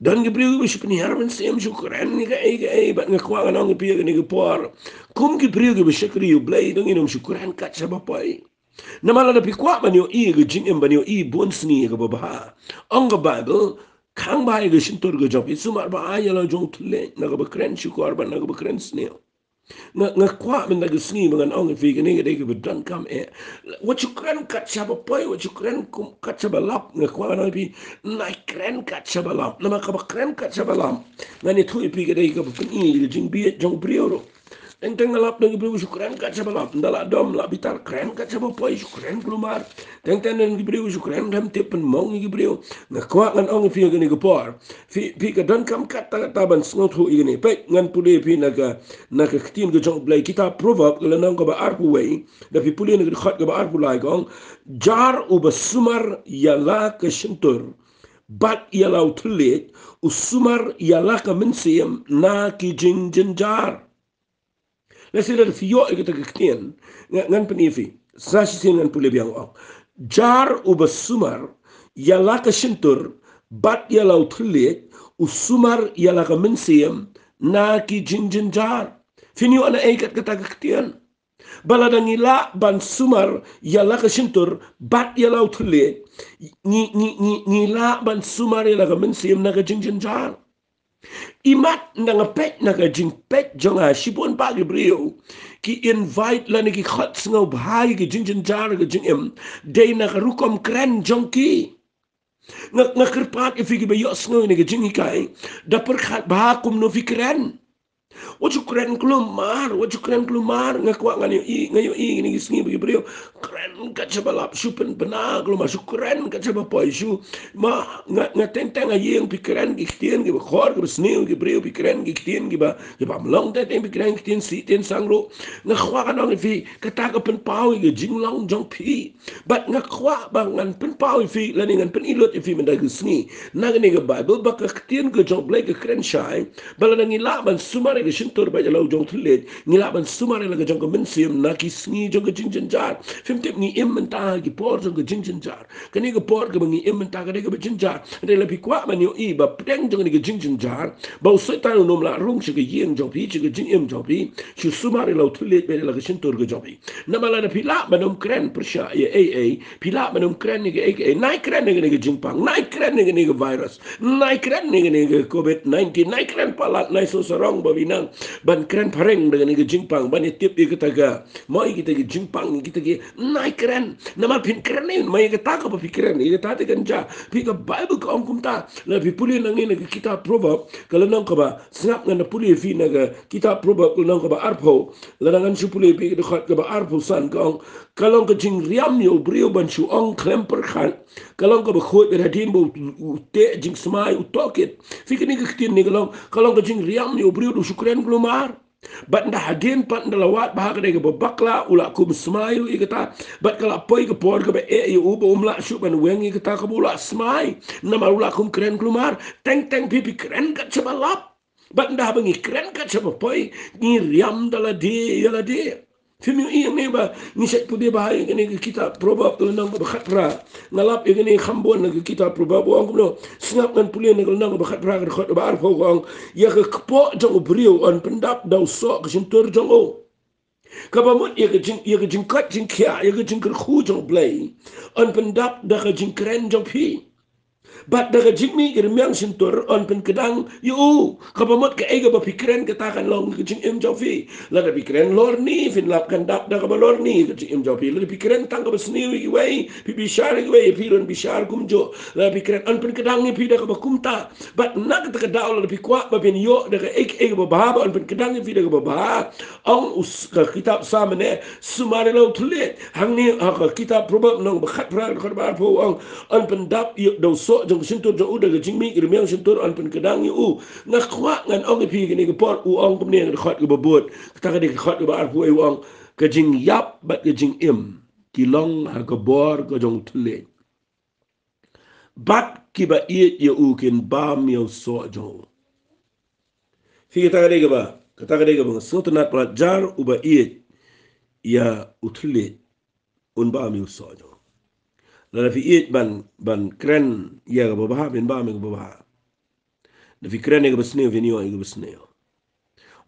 Don ki briew kiba shu pynhiar mynsiem, shu kren ïa kaei kaei, bad nga kwah ngan ong ïa phi ha kane ka por, kum ki briew kiba shakri U Blei, to ngin ym shu kren kat shaba poi. Namar lada phi kwah ban ïohi ka jingim, ban ïohi bun sngi kaba bha, ong ka Baibl, khang bha ïa ka shyntur ka jong phi, sumar bha ïa la jong u thylliej na kaba kren shukor bad na kaba kren sniew. Nga, nga kwah mynta ka sngi ba ngan ong ïa phi, kane ka dei kaba donkam eh. Wat shu kren kat shaba poi, wat shu kren kum, kat shaba lap, nga kwah ngan ong ïa phi, nai kren kat shaba lap. Namar kaba kren kat shaba lap, ngan ïathuh ïa phi, ka dei kaba pyni ïa ka jingbieit jong u briew ruh. Teng teng nga lap don ki briew shu kren kat shaba lap, ynda la dom la bitar kren kat shaba poi, shu kren kulmar. Teng teng don ki briew shu kren khlem tip, pynmong ïa ki briew. Nga kwah ngan ong ïa phi ha kane ka por, phi, phi ka donkam katta katta ban sngewthuh ïa kane. Peit, ngan pule ïa phi na ka, na ka ktien ka jong U Blei, kitab Proverb ka lynnong kaba arphew wei, da phi pule na ka dkhot kaba arphew lai ka ong, jar uba sumar ïa la ka shyntur bad ïa la u thylliej, u sumar ïa la ka mynsiem na ki jingjynjar. Lehse lada phi ïoh ïa kata ka ktien, nga, ngan pyni ïa phi. Sa shisien ngan pule biang, u ong, jar uba sumar ïa la ka shyntur bad ïa la u thylliej, u sumar ïa la ka mynsiem na ki jingjynjar. Phin ïoh na ei kat kata ka ktien? Ba lada ngi lah ban sumar ïa la ka shyntur bad ïa la u thylliej, ngi, ngi, ngi, ngi lah ban sumar ïa la ka mynsiem na ka jingjynjar. Imat, nda nga peit na ka jingpeit jong nga, shibun bah ki briew ki invite lane ki khot sngewbha ïa ka jingjynjar ka jingim dei na ka rukom kren jong ki. Nga, nga kyrpad ïa phi kiba ïohsngew ïa kane ka jinghikai, da pyrkhat bha kumno phi kren. Wat shu kren kulmar, wat shu kren kulmar. Nga kwah ngan ïohi, nga ïohi kine ki sngi ba ki briew kren kat shaba lap, shu pynbna kulmar, shu kren kat shaba poi, shu ma, nga, nga teng teng ha ïing phi kren ki ktien kiba khor kiba sniew, ki briew phi kren ki ktien kiba, kiba ym long, teng teng phi kren ki ktien sih ktien sang ruh. Nga kwah ngan ong ïa phi, kata ka pynpaw ïa ka jinglong jong phi. Bad nga kwah ba ngan pynpaw ïa phi lane ngan pyni lut ïa phi mynta ka sngi na kane ka Baibl, ba ka ktien ka jong U Blei ka kren shai ba lada ngi lah ban sumar ïa ka shyntur bad ïa la u jong u thylliej, ngi lah ban sumar ïa la ka jong ka mynsiem na ki sngi jong ka jingjynjar. Phim tip, ngi im mynta ha ki por jong ka jingjynjar. Kane ka por kaba ngi im mynta ka dei kaba jynjar. Hynrei lada phi kwah ban ïohi ba pdeng jong kane ka jingjynjar, ba u Soitan un ym lah rung sha ka ïing jong phi, sha ka jingim jong phi, shu sumar ïa la u thylliej bad ïa la ka shyntur ka jong phi. Namar lada phi lah ban ym kren pyrshah ïa ei ei, phi lah ban ym kren ïa kaei kaei, nai kren ïa kane ka jingpang, nai kren ïa kane ka virus, nai kren ïa kane ka covid nineteen, nai kren palat, nai sngewsarong ba phi nang ban kren phareng da kane ka jingpang, ban ïa tip ïa kita ka, mo, ïa kita ki jingpang, ïa kita ki, nai kren. Namar phin kren ïa, mo, ïa kata kaba phi kren, ïa kata te kan jia. Phi, ka Baibl ka ong kumta. Lada phi pule nangne na ka kitab Proverb ka lynnong kaba, sngap, ngan da pule ïa phi na ka kitab Proverb ka lynnong kaba arphew. Lada ngan shu pule ïa phi ka dkhot kaba arphew san, ka ong, ka long ka jingriam ïa u briew ban shu ong khlem pyrkhat, ka long kaba khuid bad hadien ba u, u teh jingsmai, u tohkit. Phi, kane ka ktien ne ka long, ka long ka jingriam ïa u briew da u shu kren kulmar. Bad ynda hadien pat, ynda la wad bha, ka dei kaba bakla, u la kum smai ruh ïa kata. Bad ka la poi ka por kaba eh ïa u ba um lah shuh ban weng ïa kata kaba u la smai, namar u la kum kren kulmar. Teng teng phi, phi kren kat shaba lap. Bad ynda ba ngi kren kat shaba poi, ngi riam da lade ïa lade. Phim ïohi hangne ba ngi shait pule bha ïa kane ka kitab Proverb ka lynnong kaba khatphra. Nga lap ïa kane kham bun na ka kitab Proverb, u ong kumno. Sngap, ngan pule na ka lynnong kaba khatphra, ka dkhot kaba arphew, ka ong: Ïa ka kpoh jong u briew yn pyndap da u soh ka shyntur jong u. Kaba mut ïa ka jing, ïa ka jingkoit jingkhiah, ïa ka jingkyrkhu jong U Blei yn pyndap da ka jingkren jong phi. Bad da ka jingmih ki rmiang shyntur yn pynkdang ïa u. Kaba mut kaei kaba phi kren, kata kan long ka jingim jong phi. Lada phi kren lorni, phin lap kan dap da kaba lorni ka jingim jong phi. Lada phi kren tang kaba sniew ïa kiwei, phi bishar ïa kiwei, phi ruh yn bishar kumjuh. Lada phi kren, yn pynkdang ïa phi da kaba kumta. Bad na kata ka daw, lada phi kwah ba phin ïoh da kaei kaei kaba bha, ba yn pynkdang ïa phi da kaba bha, ong u s-, ka kitab Salm ne, sumar ïa la u thylliej. Hangne ha ka kitab Proverb lynnong ba khatphra, dkhot ba arphew, ong: Yn pyndap ïa u da u soh jong ka shyntur jong u, da ka jingmih ki rmiang shyntur yn pynkdang ïa u. Nga kwah ngan ong ïa phi kane ka por, u ong kumne ha ka dkhot kaba bud, kata ka dei ka dkhot kaba arphew, u ong: Ka jingïap bad ka jingim ki long ha ka bor ka jong u thylliej, bad kiba ïeit ïa u kin bam ïa u soh jong u. Phi, kata ka dei kaba, kata ka dei kaba nga sngewtynnat palat, jar uba ïeit ïa u thylliej un bam ïa u soh jong u. Lada phi ïeit ban, ban kren ïa kaba bha, phin bam ïa kaba bha. Da phi kren ïa kaba sniew, phin ïoh ïa kaba sniew.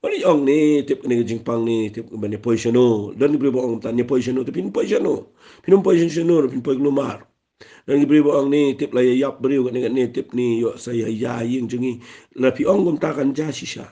Wan ong ne, tip kane ka jingpang ne, tip ban ïa poi shano. Don ki briew ba ong kumta, ïa poi shano, te phin poi shano. Phin ym poi shano, phin poi kulmar. Don ki briew ba ong ne, tip la ïa ïap briew katne katne, tip ne ïoh sa ïa ïa ïing jong ngi. La phi ong kumta kan jia shisha.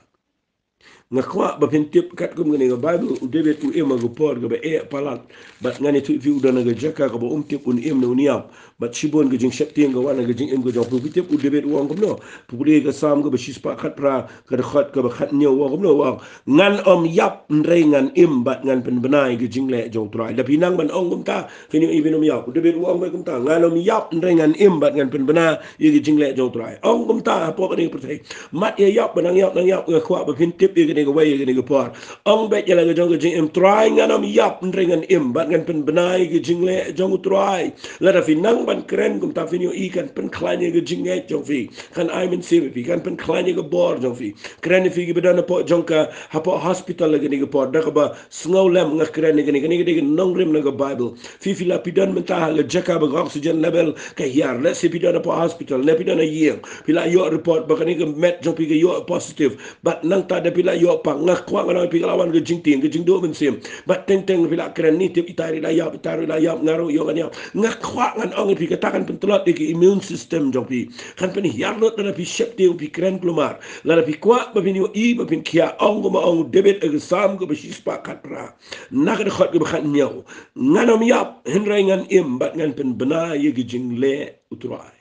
Nga kwah ba phin tip katkum kane ka Baibl, u David u im ha ka por kaba eh palat. Bad ngan ïathuh ïa phi, u don ha ka jaka kaba um tip un im ne un ïap. Bad shibun ka jingsheptieng ka wan ha ka jingim ka jong u. Phi tip u David u ong kumno? Pule ka Salm kaba shispah khatphra, ka dkhot kaba khathynñiew, u ong kumno? U ong: Ngan ym ïap hynrei ngan im bad ngan pynbna ïa ka jingleh jong U Trai. Da phi nang ban ong kumta, phin ïohi phin ym ïap. U David u ong beit kumta: Ngan ym ïap hynrei ngan im bad ngan pynbna ïa ka jingleh jong U Trai. Ong kumta hapoh kane ka pyrthei. Mat ïa ïap ba nang ïap nang ïap, nga kwah ba phin tip ïa kane kawei ïa kane ka por. Ong beit ïa la ka jong ka jingim: Trai, ngan ym ïap hynrei ngan im bad ngan pynbna ïa ka jingleh jong U Trai. Lada phi nang ban kren kumta, phin ïohi kan pynkhlaiñ ïa ka jingngeit jong phi. Kan ai mynsiem ïa phi, kan pynkhlaiñ ïa ka bor jong phi. Kren ïa phi kiba don hapoh jong ka, hapoh hospital ha kane ka por, da kaba sngewlem nga kren ïa kane, kane ka dei ka nongrim na ka Baibl. Phi, phi la phi don mynta ha ka jaka ba ka oxygen level ka hiar, lehse phi don hapoh hospital ne phi don ha ïing. Phi la ïoh report ba kane ka met jong phi ka ïoh positive. Bad nangta da phi la ïoh pang, nga kwah ngan ong ïa phi, ka la wan ka jingtieng, ka jingduh mynsiem. Bad teng teng phi la kren, ne tip itai ruh i la ïap, itai ruh i la ïap, nga ruh ïoh ngan ïap. Nga kwah ngan ong ïa phi, kata kan pyntlot ïa ka immune system jong phi. Kan pynhiar lut lada phi sheptieng, phi kren kulmar. Lada phi kwah ba phin ïohi, ba phin khiah, ong kumba ong u David ha ka Salm kaba shispah khatphra, na ka dkhot kaba khathynñiew: Ngan ym ïap hynrei ngan im bad ngan pynbna ïa ka jingleh U Trai.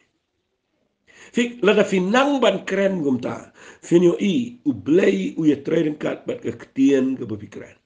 Phi, lada phi nang ban kren kumta, phin ïohi U Blei u ïatrei ryngkat bad ka ktien kaba phi kren.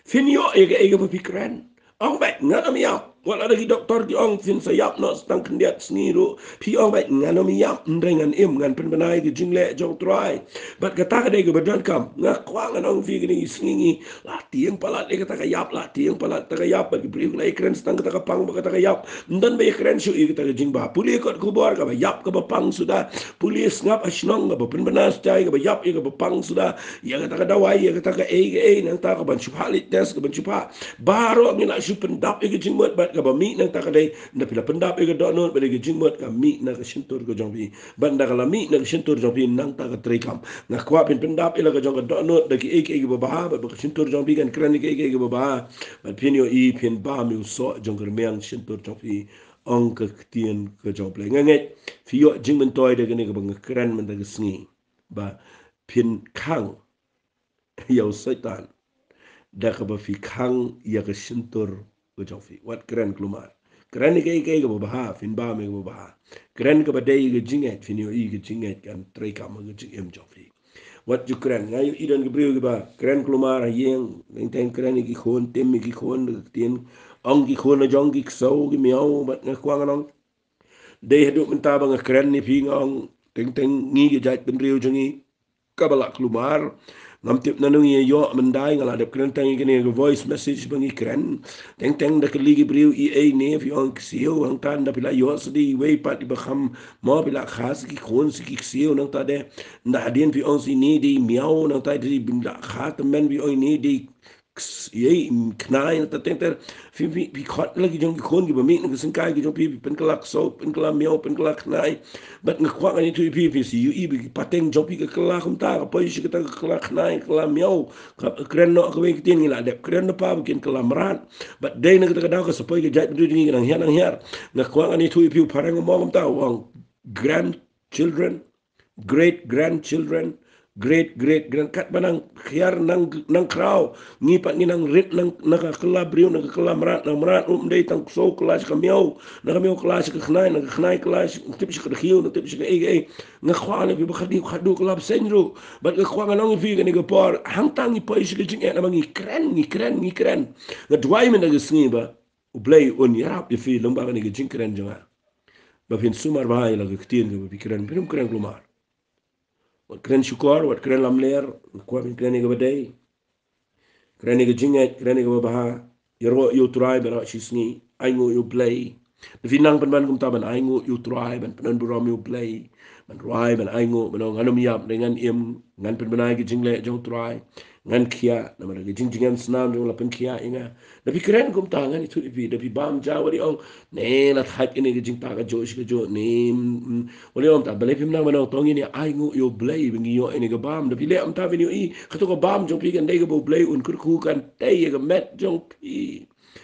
Phin ïoh ïa kaei kaba phi kren. Ong beit, ngan ym ïap. Wat lada ki doktor ki ong phin sa ïap noh tang khyndiat sngi ruh, phi ong beit, ngan ym ïap hynrei ngan im, ngan pynbna ïa ka jingleh jong U Trai. Bad kata ka dei kaba donkam. Nga kwah ngan ong ïa phi, kine ki sngi ngi la tieng palat ïa kata ka ïap, la tieng palat kata ka ïap, bad ki briew ki la ïakren tang kata ka pang bad kata ka ïap. Ym don ba ïakren shuh ïa kata ka jingbha. Pule kot khubor kaba ïap kaba pang suda. Pule sngap ha shnong kaba pynbna shatai kaba ïap ïa kaba pang suda. Ïa kata ka dawai, ïa kata kaei kaei, nangta kaban shu phah leit test, kaban shu phah. Baroh ngi la shu pyndap ïa ka jingmut, bad kaba mih nangta ka dei, ynda phi la pyndap ïa ka dohnud bad ïa ka jingmut, ka mih na ka shyntur ka jong phi. Bad ynda ka la mih na ka shyntur jong phi, nangta ka treikam. Nga kwah phin pyndap ïa la ka jong ka dohnud da kiei kiei kiba bha, bad ba ka shyntur jong phi kan kren ïa kiei kiei kiba bha. Bad phin ïohi phin bam ïa u soh jong ka rmiang shyntur jong phi. Ong ka ktien ka jong U Blei. Nga ngeit phi ïoh jingmyntoi da kane kaba nga kren mynta ka sngi, ba phin khang ïa u Soitan da kaba phi khang ïa ka shyntur ka jong phi. Wat kren kulmar. Kren ïa kaei kaei kaba bha, phin bam ïa kaba bha. Kren kaba dei ka jingngeit, phin ïohi ka jingngeit kan treikam ha ka jingim jong phi. Wat ju kren, nga ïohi don ki briew kiba kren kulmar ha ïing, teng teng kren ïa ki khun, tim ïa ki khun da ka ktien, ong ki khun la jong ki ksew ki miaw, bad nga kwah ngan ong, dei haduh mynta ba nga kren ïa phi nga ong, teng teng ngi ki jaitbynriew jong ngi, kaba lah kulmar, Ngam tip nanu ngi ïoh mynta, nga la dep kren tang ïa kane ka voice message ba ngi kren. Teng teng da kylli ki briew, i ei ne phi ong ksiew, hangta nda phi la ïoh sdie iwei pat iba kham mo, phi la kha sa ki khun sa ki ksiew, nangta de nda hadien phi ong sa ine dei miaw, nangta dei phi la kha tymmen phi ong ine dei ks-, ïei, khnai, nangta teng ter phi, phi, phi khot la ki jong ki khun kiba mih na ka syngkai ki jong phi, phi pynkylla ksew, pynkylla miaw, pynkylla khnai. Bad nga kwah ngan ïathuh ïa phi, phi sa ïohi ba ki pateng jong phi ka kylla kumta, ka poi sha kata ka kylla khnai, kylla miaw. Ka kren noh kawei ka ktien, ngi la dep kren na pa ba kin kylla mrad. Bad dei na kata ka daw ka sa poi ka jaitbynriew jong ngi ka nang hiar nang hiar. Nga kwah ngan ïathuh ïa phi, u phareng u ong kumta, u ong grandchildren, great grandchildren, great great grand, katba nang hiar nang, nang khraw, ngi pat ngi nang rit nang, na ka kylla briew, na ka kylla mrad, na mrad um dei tang ksew kylla sha ka miaw, na ka miaw kylla sha ka khnai, na ka khnai kylla sha, tip sha ka dkhiew, na tip sha ka ei ei. Nga kwah ngan ïathuh ïa phi ba khadduh khadduh kylla bseiñ ruh. Bad nga kwah ngan ong ïa phi kane ka por, hangta ngi poi sha ka jingeh namar ngi kren, ngi kren, ngi kren. Nga duwai mynta ka sngi ba U Blei un ïarap ïa phi lyngba kane ka jingkren jong nga, ba phin sumar bha ïa la ka ktien kaba phi kren, phin ym kren kulmar. Wat kren shukor, wat kren lamler, nga kwah phin kren ïa kaba dei. Kren ïa ka jingngeit, kren ïa kaba bha. Ïaroh ïa U Trai baroh shi sngi, ainguh ïa U Blei. Lada phi nang pynban kumta ban ainguh ïa U Trai, ban pynban burom ïa U Blei, ban rwai, ban ainguh, ban ong ngan ym ïap, dei ngan im, ngan pynbna ïa ka jingleh jong U Trai. Ngan khiah namar ka jingjngai snam jong u la pynkhiah ïa nga. Lada phi kren kumta, ngan ïathuh ïa phi, lada phi bam ja, wat ïa ong ne la thait kane ka jingtah kajuh shi kajuh ne, mm, wat ïa ong ta, balei phim nang ban ong to ngin ïa ainguh ïa U Blei ba ngi ïoh ïa kane ka bam? Lada phi leh kumta, phin ïohi kato ka bam jong phi kan dei kaba U Blei un kyrkhu, kan tei ïa ka met jong phi.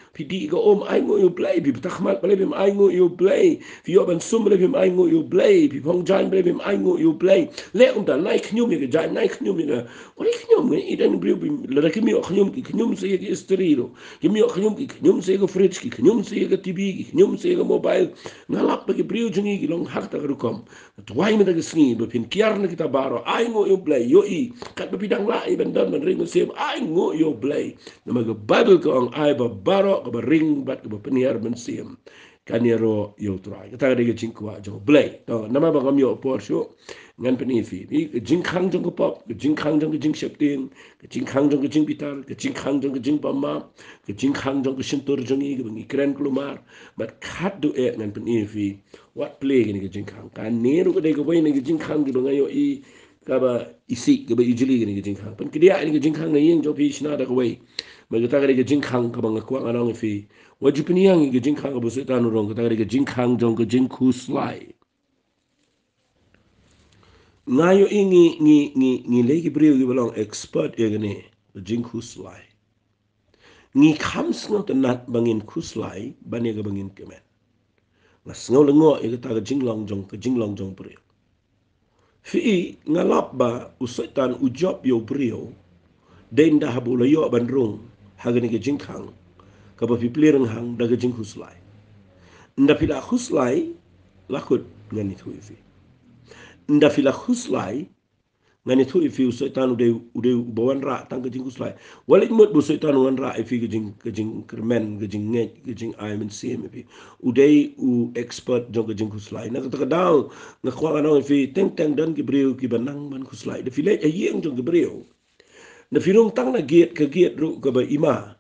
Phi dih ka um, ainguh ïa U Blei. Phi btah khmat, balei phim ainguh ïa U Blei? Phi ïoh ban sum, balei phim ainguh ïa U Blei? Phi phong jaiñ, balei phim ainguh ïa U Blei? Leh kumta, nai khñium ïa ka jaiñ, nai khñium ïa ka, wat khñium. Ngi i dang briew, lada kim ïoh khñium, ki khñium sa ïa ka istri ruh. Kim ïoh khñium, ki khñium sa ïa ka fridge, ki khñium sa ïa ka T V, ki khñium sa ïa ka mobile. Nga lap ba ki briew jong ngi ki long ha kata ka rukom. Duwai mynta ka sngi ba phin kiar na kita baroh, ainguh ïa U Blei, ïohi katba phi dang lah ïa ban don ban ring mynsiem, ainguh ïa U Blei. Namar ka Baibl ka ong, ai ba baroh kaba ring bad kaba pynhiar mynsiem kan ïaroh ïa U Trai. Kata ka dei ka jingkwah jong U Blei. To, namar ba ngam ïoh por shuh, ngan pyni ïa phi. Phi, ka jingkhang jong ka pop, ka jingkhang jong ka jingsheptieng, ka jingkhang jong ka jingbitar, ka jingkhang jong ka jingbymap, ka jingkhang jong ka shyntur jong ngi kaba ngi kren kulmar. Bad khadduh eh ngan pyni ïa phi wat plie kane ka jingkhang. Kane ruh ka dei kawei na ka jingkhang kaba nga ïohi kaba isih, kaba ijli kane ka jingkhang. Pynkdiah kane ka jingkhang na ïing jong phi shna da kawei. Bad kata ka dei ka jingkhang kaba nga kwah ngan ong ïa phi. Wat ju pynïeng ïa ka jingkhang kaba u Soitan u rung, kata ka dei ka jingkhang jong ka jingkhuslai. Nga ïohi ngi, ngi, ngi, ngi lei ki briew kiba long expert ïa kane ka jingkhuslai. Ngi kham sngewtynnat ba ngin khuslai ban ïa kaba ngin kmen. Nga sngew lyngngoh ïa kata ka jinglong jong, ka jinglong jong briew. Phi i, nga lap ba u Soitan u jop ïa u briew dei ynda haba u la ïoh ban rung ha kane ka jingkhang kaba phi plie rynghang da ka jingkhuslai. Ynda phi la khuslai, la kut, ngan ïathuh ïa phi. Ynda phi la khuslai, ngan ïathuh ïa phi, u Soitan u dei, u dei uba wanrah tang ka jingkhuslai. Wat leit mut ba u Soitan u wanrah ïa phi ka jing, ka jingkyrmen, ka jingngeit, ka jingai mynsiem ïa phi. U dei u expert jong ka jingkhuslai. Na kata ka daw nga kwah ngan ong ïa phi, teng teng don ki briew kiba nang ban khuslai. Lada phi leit ha ïing jong ki briew, lada phi rung tang na gate, ka gate ruh kaba i ma.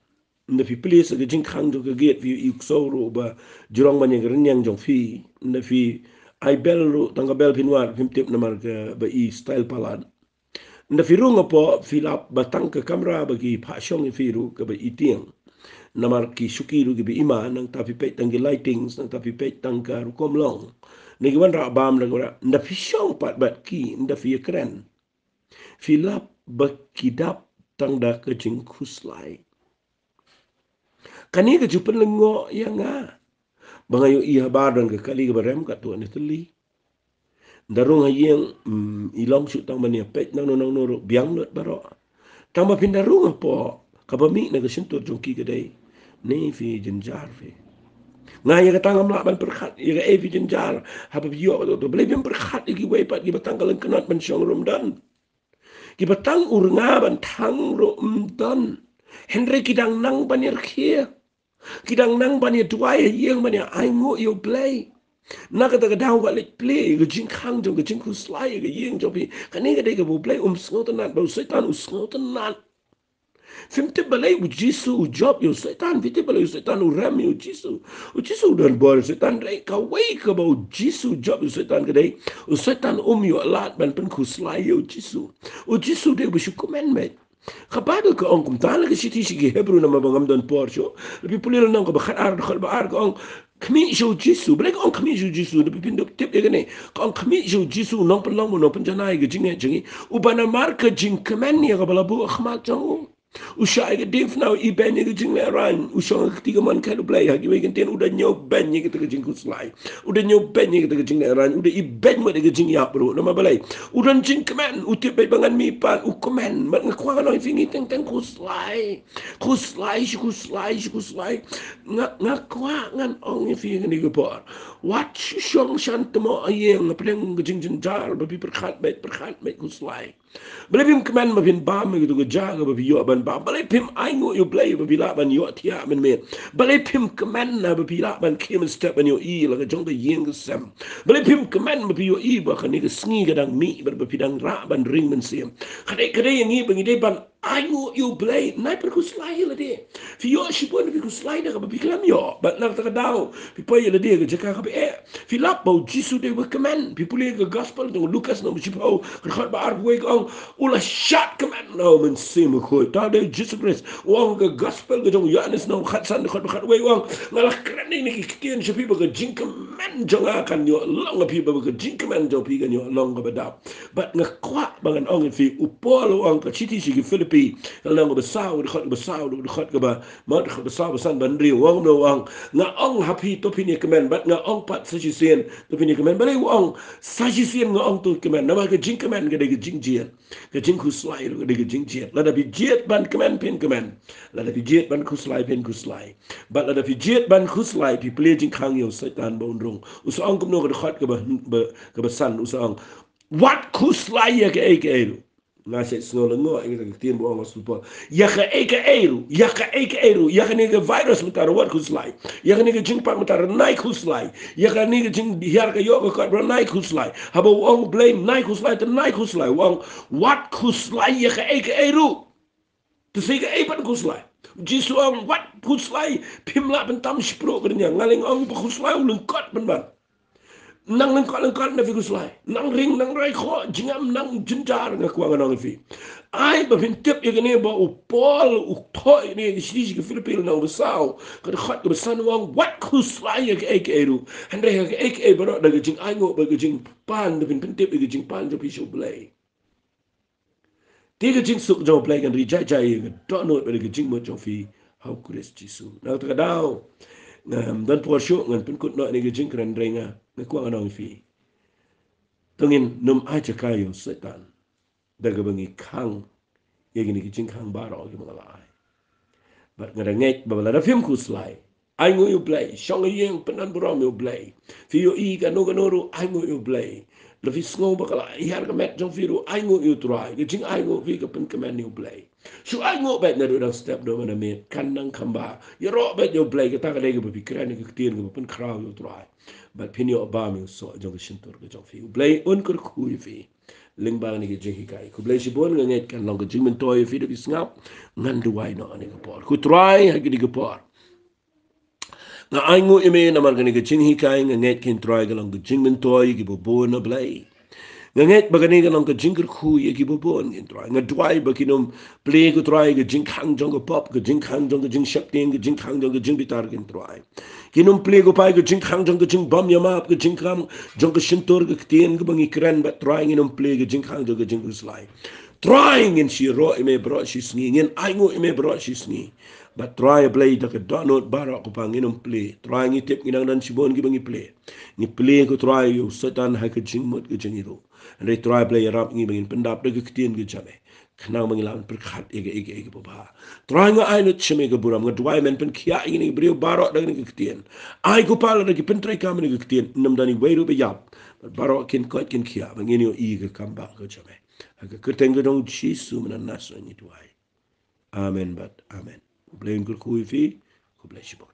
Ynda phi plie sa ka jingkhang jong ka gate, phi ïohi u ksew ruh ba jrong ban ïa ka rynïeng jong phi. Ynda phi ai bell ruh, tang ka bell phin wad, phim tip namar kaba i style palat. Ynda phi rung hapoh, phi lap ba tang ka kamra ba ki phah shong ïa phi ruh kaba i tieng. Namar ki shuki ruh kiba i ma, nangta phi peit tang ki lightings, nangta phi peit tang ka rukom long. Ne ki wanrah bam dang wanrah. Ynda phi shong pat bad ki, ynda phi ïakren, phi lap ba ki dap tang da ka jingkhuslai. Kane ka ju pynlyngngoh ïa nga ba nga ïohi habar don ka kali kaba rem katto katne tylli. Ynda rung ha ïing, mm, i long shuh tang ban ïa peit nangno nangno ruh biang lut baroh. Tang ba phin da rung hapoh kaba mih na ka shyntur jong ki ka dei, ne phi jynjar phi. Nga ïa kata ngam lah ban pyrkhat ïa kaei phi jynjar haba phi ïoh kato kato. Balei phim pyrkhat ïa kiwei pat kiba tang ka lyngknot ban shong ruh ym don. Kiba tang u rnga ban thang ruh ym don. Hynrei ki dang nang ban ïarkhie. Ki dang nang ban ïaduwai ha ïing ban ïa ainguh ïa U Blei. Na kata ka daw wat leit plie ïa ka jingkhang jong ka jingkhuslai ïa ka ïing jong phi. Kane ka dei kaba U Blei um sngewtynnad, ba u Soitan u sngewtynnad. Phim tip balei u Jisu u jop ïa u Soitan, phi tip balei u Soitan u rem ïa u Jisu. U Jisu u don bor ïa u Soitan, hynrei kawei kaba u Jisu u jop ïa u Soitan ka dei, u Soitan um ïoh lad ban pynkhuslai ïa u Jisu. U Jisu dei uba shu kmen beit. Ka Baibl ka ong kumta, la ka shithi sha ki Hebru namar ba ngam don por shuh. La phi pule lynnong kaba khatar, dkhot ba ar ka ong, khmih sha u Jisu. Balei ka ong khmih sha u Jisu? Da phi pyndup tip ïa kane. Ka ong khmih sha u Jisu, u nongpynlong, u nongpynjanai ïa ka jingngeit jong ngi. Uba namar ka jingkmen ïa kaba la buh ha khmat jong u, u shah ïa ka diengphna, u ibeiñ ïa ka jinglehraiñ, u shong ha ka kti kamon ka U Blei, ha kiwei ki ktien u da ñiewbeiñ ïa kata ka jingkhuslai. U da ñiewbeiñ ïa kata ka jinglehraiñ, u da ibeiñ mut ïa ka jingïap ruh. Namar balei? U don jingkmen, u tip beit ba ngan mih pat, u kmen, bad nga kwah ngan ong ïa phi, ngi teng teng khuslai. Khuslai, shu khuslai, shu khuslai. Nga, nga kwah ngan ong ïa phi kane ka por. Wat shu shong sha tmoh ïing, hapdeng ka jingjynjar, ba phi pyrkhat beit, pyrkhat beit khuslai. Balei phim kmen ba phin bam ïa katu ka jaka ba phi ïoh ban bam? Balei phim ainguh ïa U Blei ba phi lah ban ïohthiah mynmiet? Balei phim kmen na ba phi lah ban khie mynstep ban ïohi la ka jong ka ïing ka sem? Balei phim kmen ba phi ïohi ba kane ka sngi ka dang mih bad ba phi dang rah ban ring mynsiem? Ka dei, ka dei ïa ngi ba ngi dei ban ainguh ïa U Blei, nai pyrkhuslai ïa lade. Phi ïoh shibun phi khuslai da kaba phi khlem ïoh. Bad na kata ka daw phi poi ïa lade ha ka jaka kaba eh. Phi lap ba u Jisu dei uba kmen. Phi pule ka gospel jong u Lukas lynnong ba shiphew, ka dkhot ba arphew wei ka ong, u la shad kmen na u Mynsiem Bakhuid. Ta dei u Jisu Khrist. U ong ka gospel ka jong u Ïoannis lynnong khatsan, dkhot ba khatwei, u ong, nga la kren ïa kine ki ktien sha phi ba ka jingkmen jong nga kan ïoh long ha phi, ba ka jingkmen jong phi kan ïoh long kaba dap. Bad nga kwah ba ngan ong ïa phi, u Paul u ong, ka shithi sha ki Philippi, ka lynnong kaba saw, dkhot kaba saw, dkhot kaba, ma, dkhot kaba saw, ba san, ba hynriew, u ong, u ong, nga ong ha phi, to phin ïa kmen, bad nga ong pat sa shisien, to phin ïa kmen. Balei u ong sa shisien nga ong to kmen? Namar ka jingkmen ka dei ka jingjied. Ka jingkhuslai ruh ka dei ka jingjied. Lada phi jied ban kmen, phin kmen. Lada phi jied ban khuslai, phin khuslai. Bad lada phi jied ban khuslai, phi plie jingkhang ïa u Soitan ba un rung. U sa ong kumno ka dkhot kaba, ba, kaba san, u sa ong, wat khuslai ïa kaei kaei ruh. Nga shait sngew lyngngoh ïa ka ktien ba ong u Apostol Paul. Ïa kaei kaei ruh, ïa kaei kaei ruh, ïa kane ka virus mynta ruh wat khuslai. Ïa kane ka jingpang mynta ruh nai khuslai. Ïa kane ka jinghiar ka ïoh ka kot ruh nai khuslai. Haba u ong U Blei nai khuslai, te nai khuslai. U ong wat khuslai ïa kaei kaei ruh. Te sa kaei pat khuslai? Jisu ong wat khuslai, phim lah pyntam shipruh ka dunya. Nga leh ong ba khuslai u lyngkot pynban. Nang lyngkot lyngkot na phi khuslai. Nang ring, nang rai khoh, jingem, nang jynjar, nga kwah ngan ong ïa phi. Ai ba phin tip ïa kane ba u Paul u thoh ïa kane, shithi sha ki Philippi lynnong ba saw, ka dkhot kaba san, u ong wat khuslai ïa kaei kaei ruh. Hynrei ha kaei kaei baroh da ka jingainguh bad ka jingpan, da phin pyntip ïa ka jingpan jong phi sha U Blei. Te ka jingsuk jong U Blei kan ri jai jai ïa ka dohnud bad ïa ka jingmut jong phi ha u Khrist Jisu. Na kata ka daw, ngam don por shuh ngan pynkut noh ïa ka jingkren, hynrei nga, nga kwah ngan ong ïa phi, to ngin ym ai jaka ïa u Soitan da kaba ngi khang ïa kine ki jingkhang baroh kiba nga la ai. Bad nga da ngeit ba lada phim khuslai, ainguh ïa U Blei, shong ha ïing pyndonburom ïa U Blei. Phi ïohi kano kano ruh, ainguh ïa U Blei. Lada phi sngew ba ka la hiar ka met jong phi ruh, ainguh ïa U Trai. Ka jingainguh phi ka pynkmen ïa U Blei. Shu ainguh beit naduh dang step, duh mynmiet, kan nang kham bha. Ïaroh beit ïa U Blei, kata ka dei kaba phi kren ïa ka ktien kaba pynkhraw ïa U Trai. Bad phin ïoh bam ïa u soh jong ka shyntur ka jong phi. U Blei un kyrkhu ïa phi lyngba kane ka jinghikai. Khublei shibun, nga ngeit kan long ka jingmyntoi ïa phi da phi sngap. Ngan duwai noh ha kane ka por. Ko Trai, ha kane ka por nga ainguh ïa me namar kane ka jinghikai, nga ngeit ko Trai ka long ka jingmyntoi ïa kiba bun, A Blei. Nga ngeit ba kane ka long ka jingkyrkhu ïa kiba bun, ko Trai. Nga duwai ba kin ym plie, ko Trai, ka jingkhang jong ka pop, ka jingkhang jong ka jingsheptieng, ka jingkhang jong ka jingbitar, ko Trai. Kin ym plie, ko Trai, ka jingkhang jong ka jingbym ïamap, ka jingkhang jong ka shyntur, ka ktien kaba ngi kren, bad Trai ngin ym plie ka jingkhang jong ka jingkhuslai. Trai ngin shu ïaroh ïa me baroh shi sngi, ngin ainguh ïa me baroh shi sngi. Bad Trai, A Blei, da ka dohnud baroh, ko Pa, ngin ym plie. Trai ngi tip ngi dang don shibun kiba ngi plie. Ngi plie, ko Trai, ïa u Soitan ha ka jingmut ka jong ngi ruh. Hynrei Trai, A Blei, ïarap ngi ba ngin pyndap da ka ktien ka jong me, khnang ba ngin lah ban pyrkhat ïa kaei kaei kaba bha. Trai nga ai lut sha me ka burom, nga duwai men pynkhiah ïa kine ki briew baroh da kane ka ktien. Ai ko Pa lada ki pyntreikam ïa kane ka ktien, ym don iwei ruh ba ïap. Bad baroh kin koit kin khiah, ba ngin ïohi ïa ka kam bah ka jong me. Ha ka kyrteng ka jong u Jisu mynta Nasareth ngi duwai. Amen bad amen. Ko Blei un kyrkhu ïa phi, ko Blei shibun.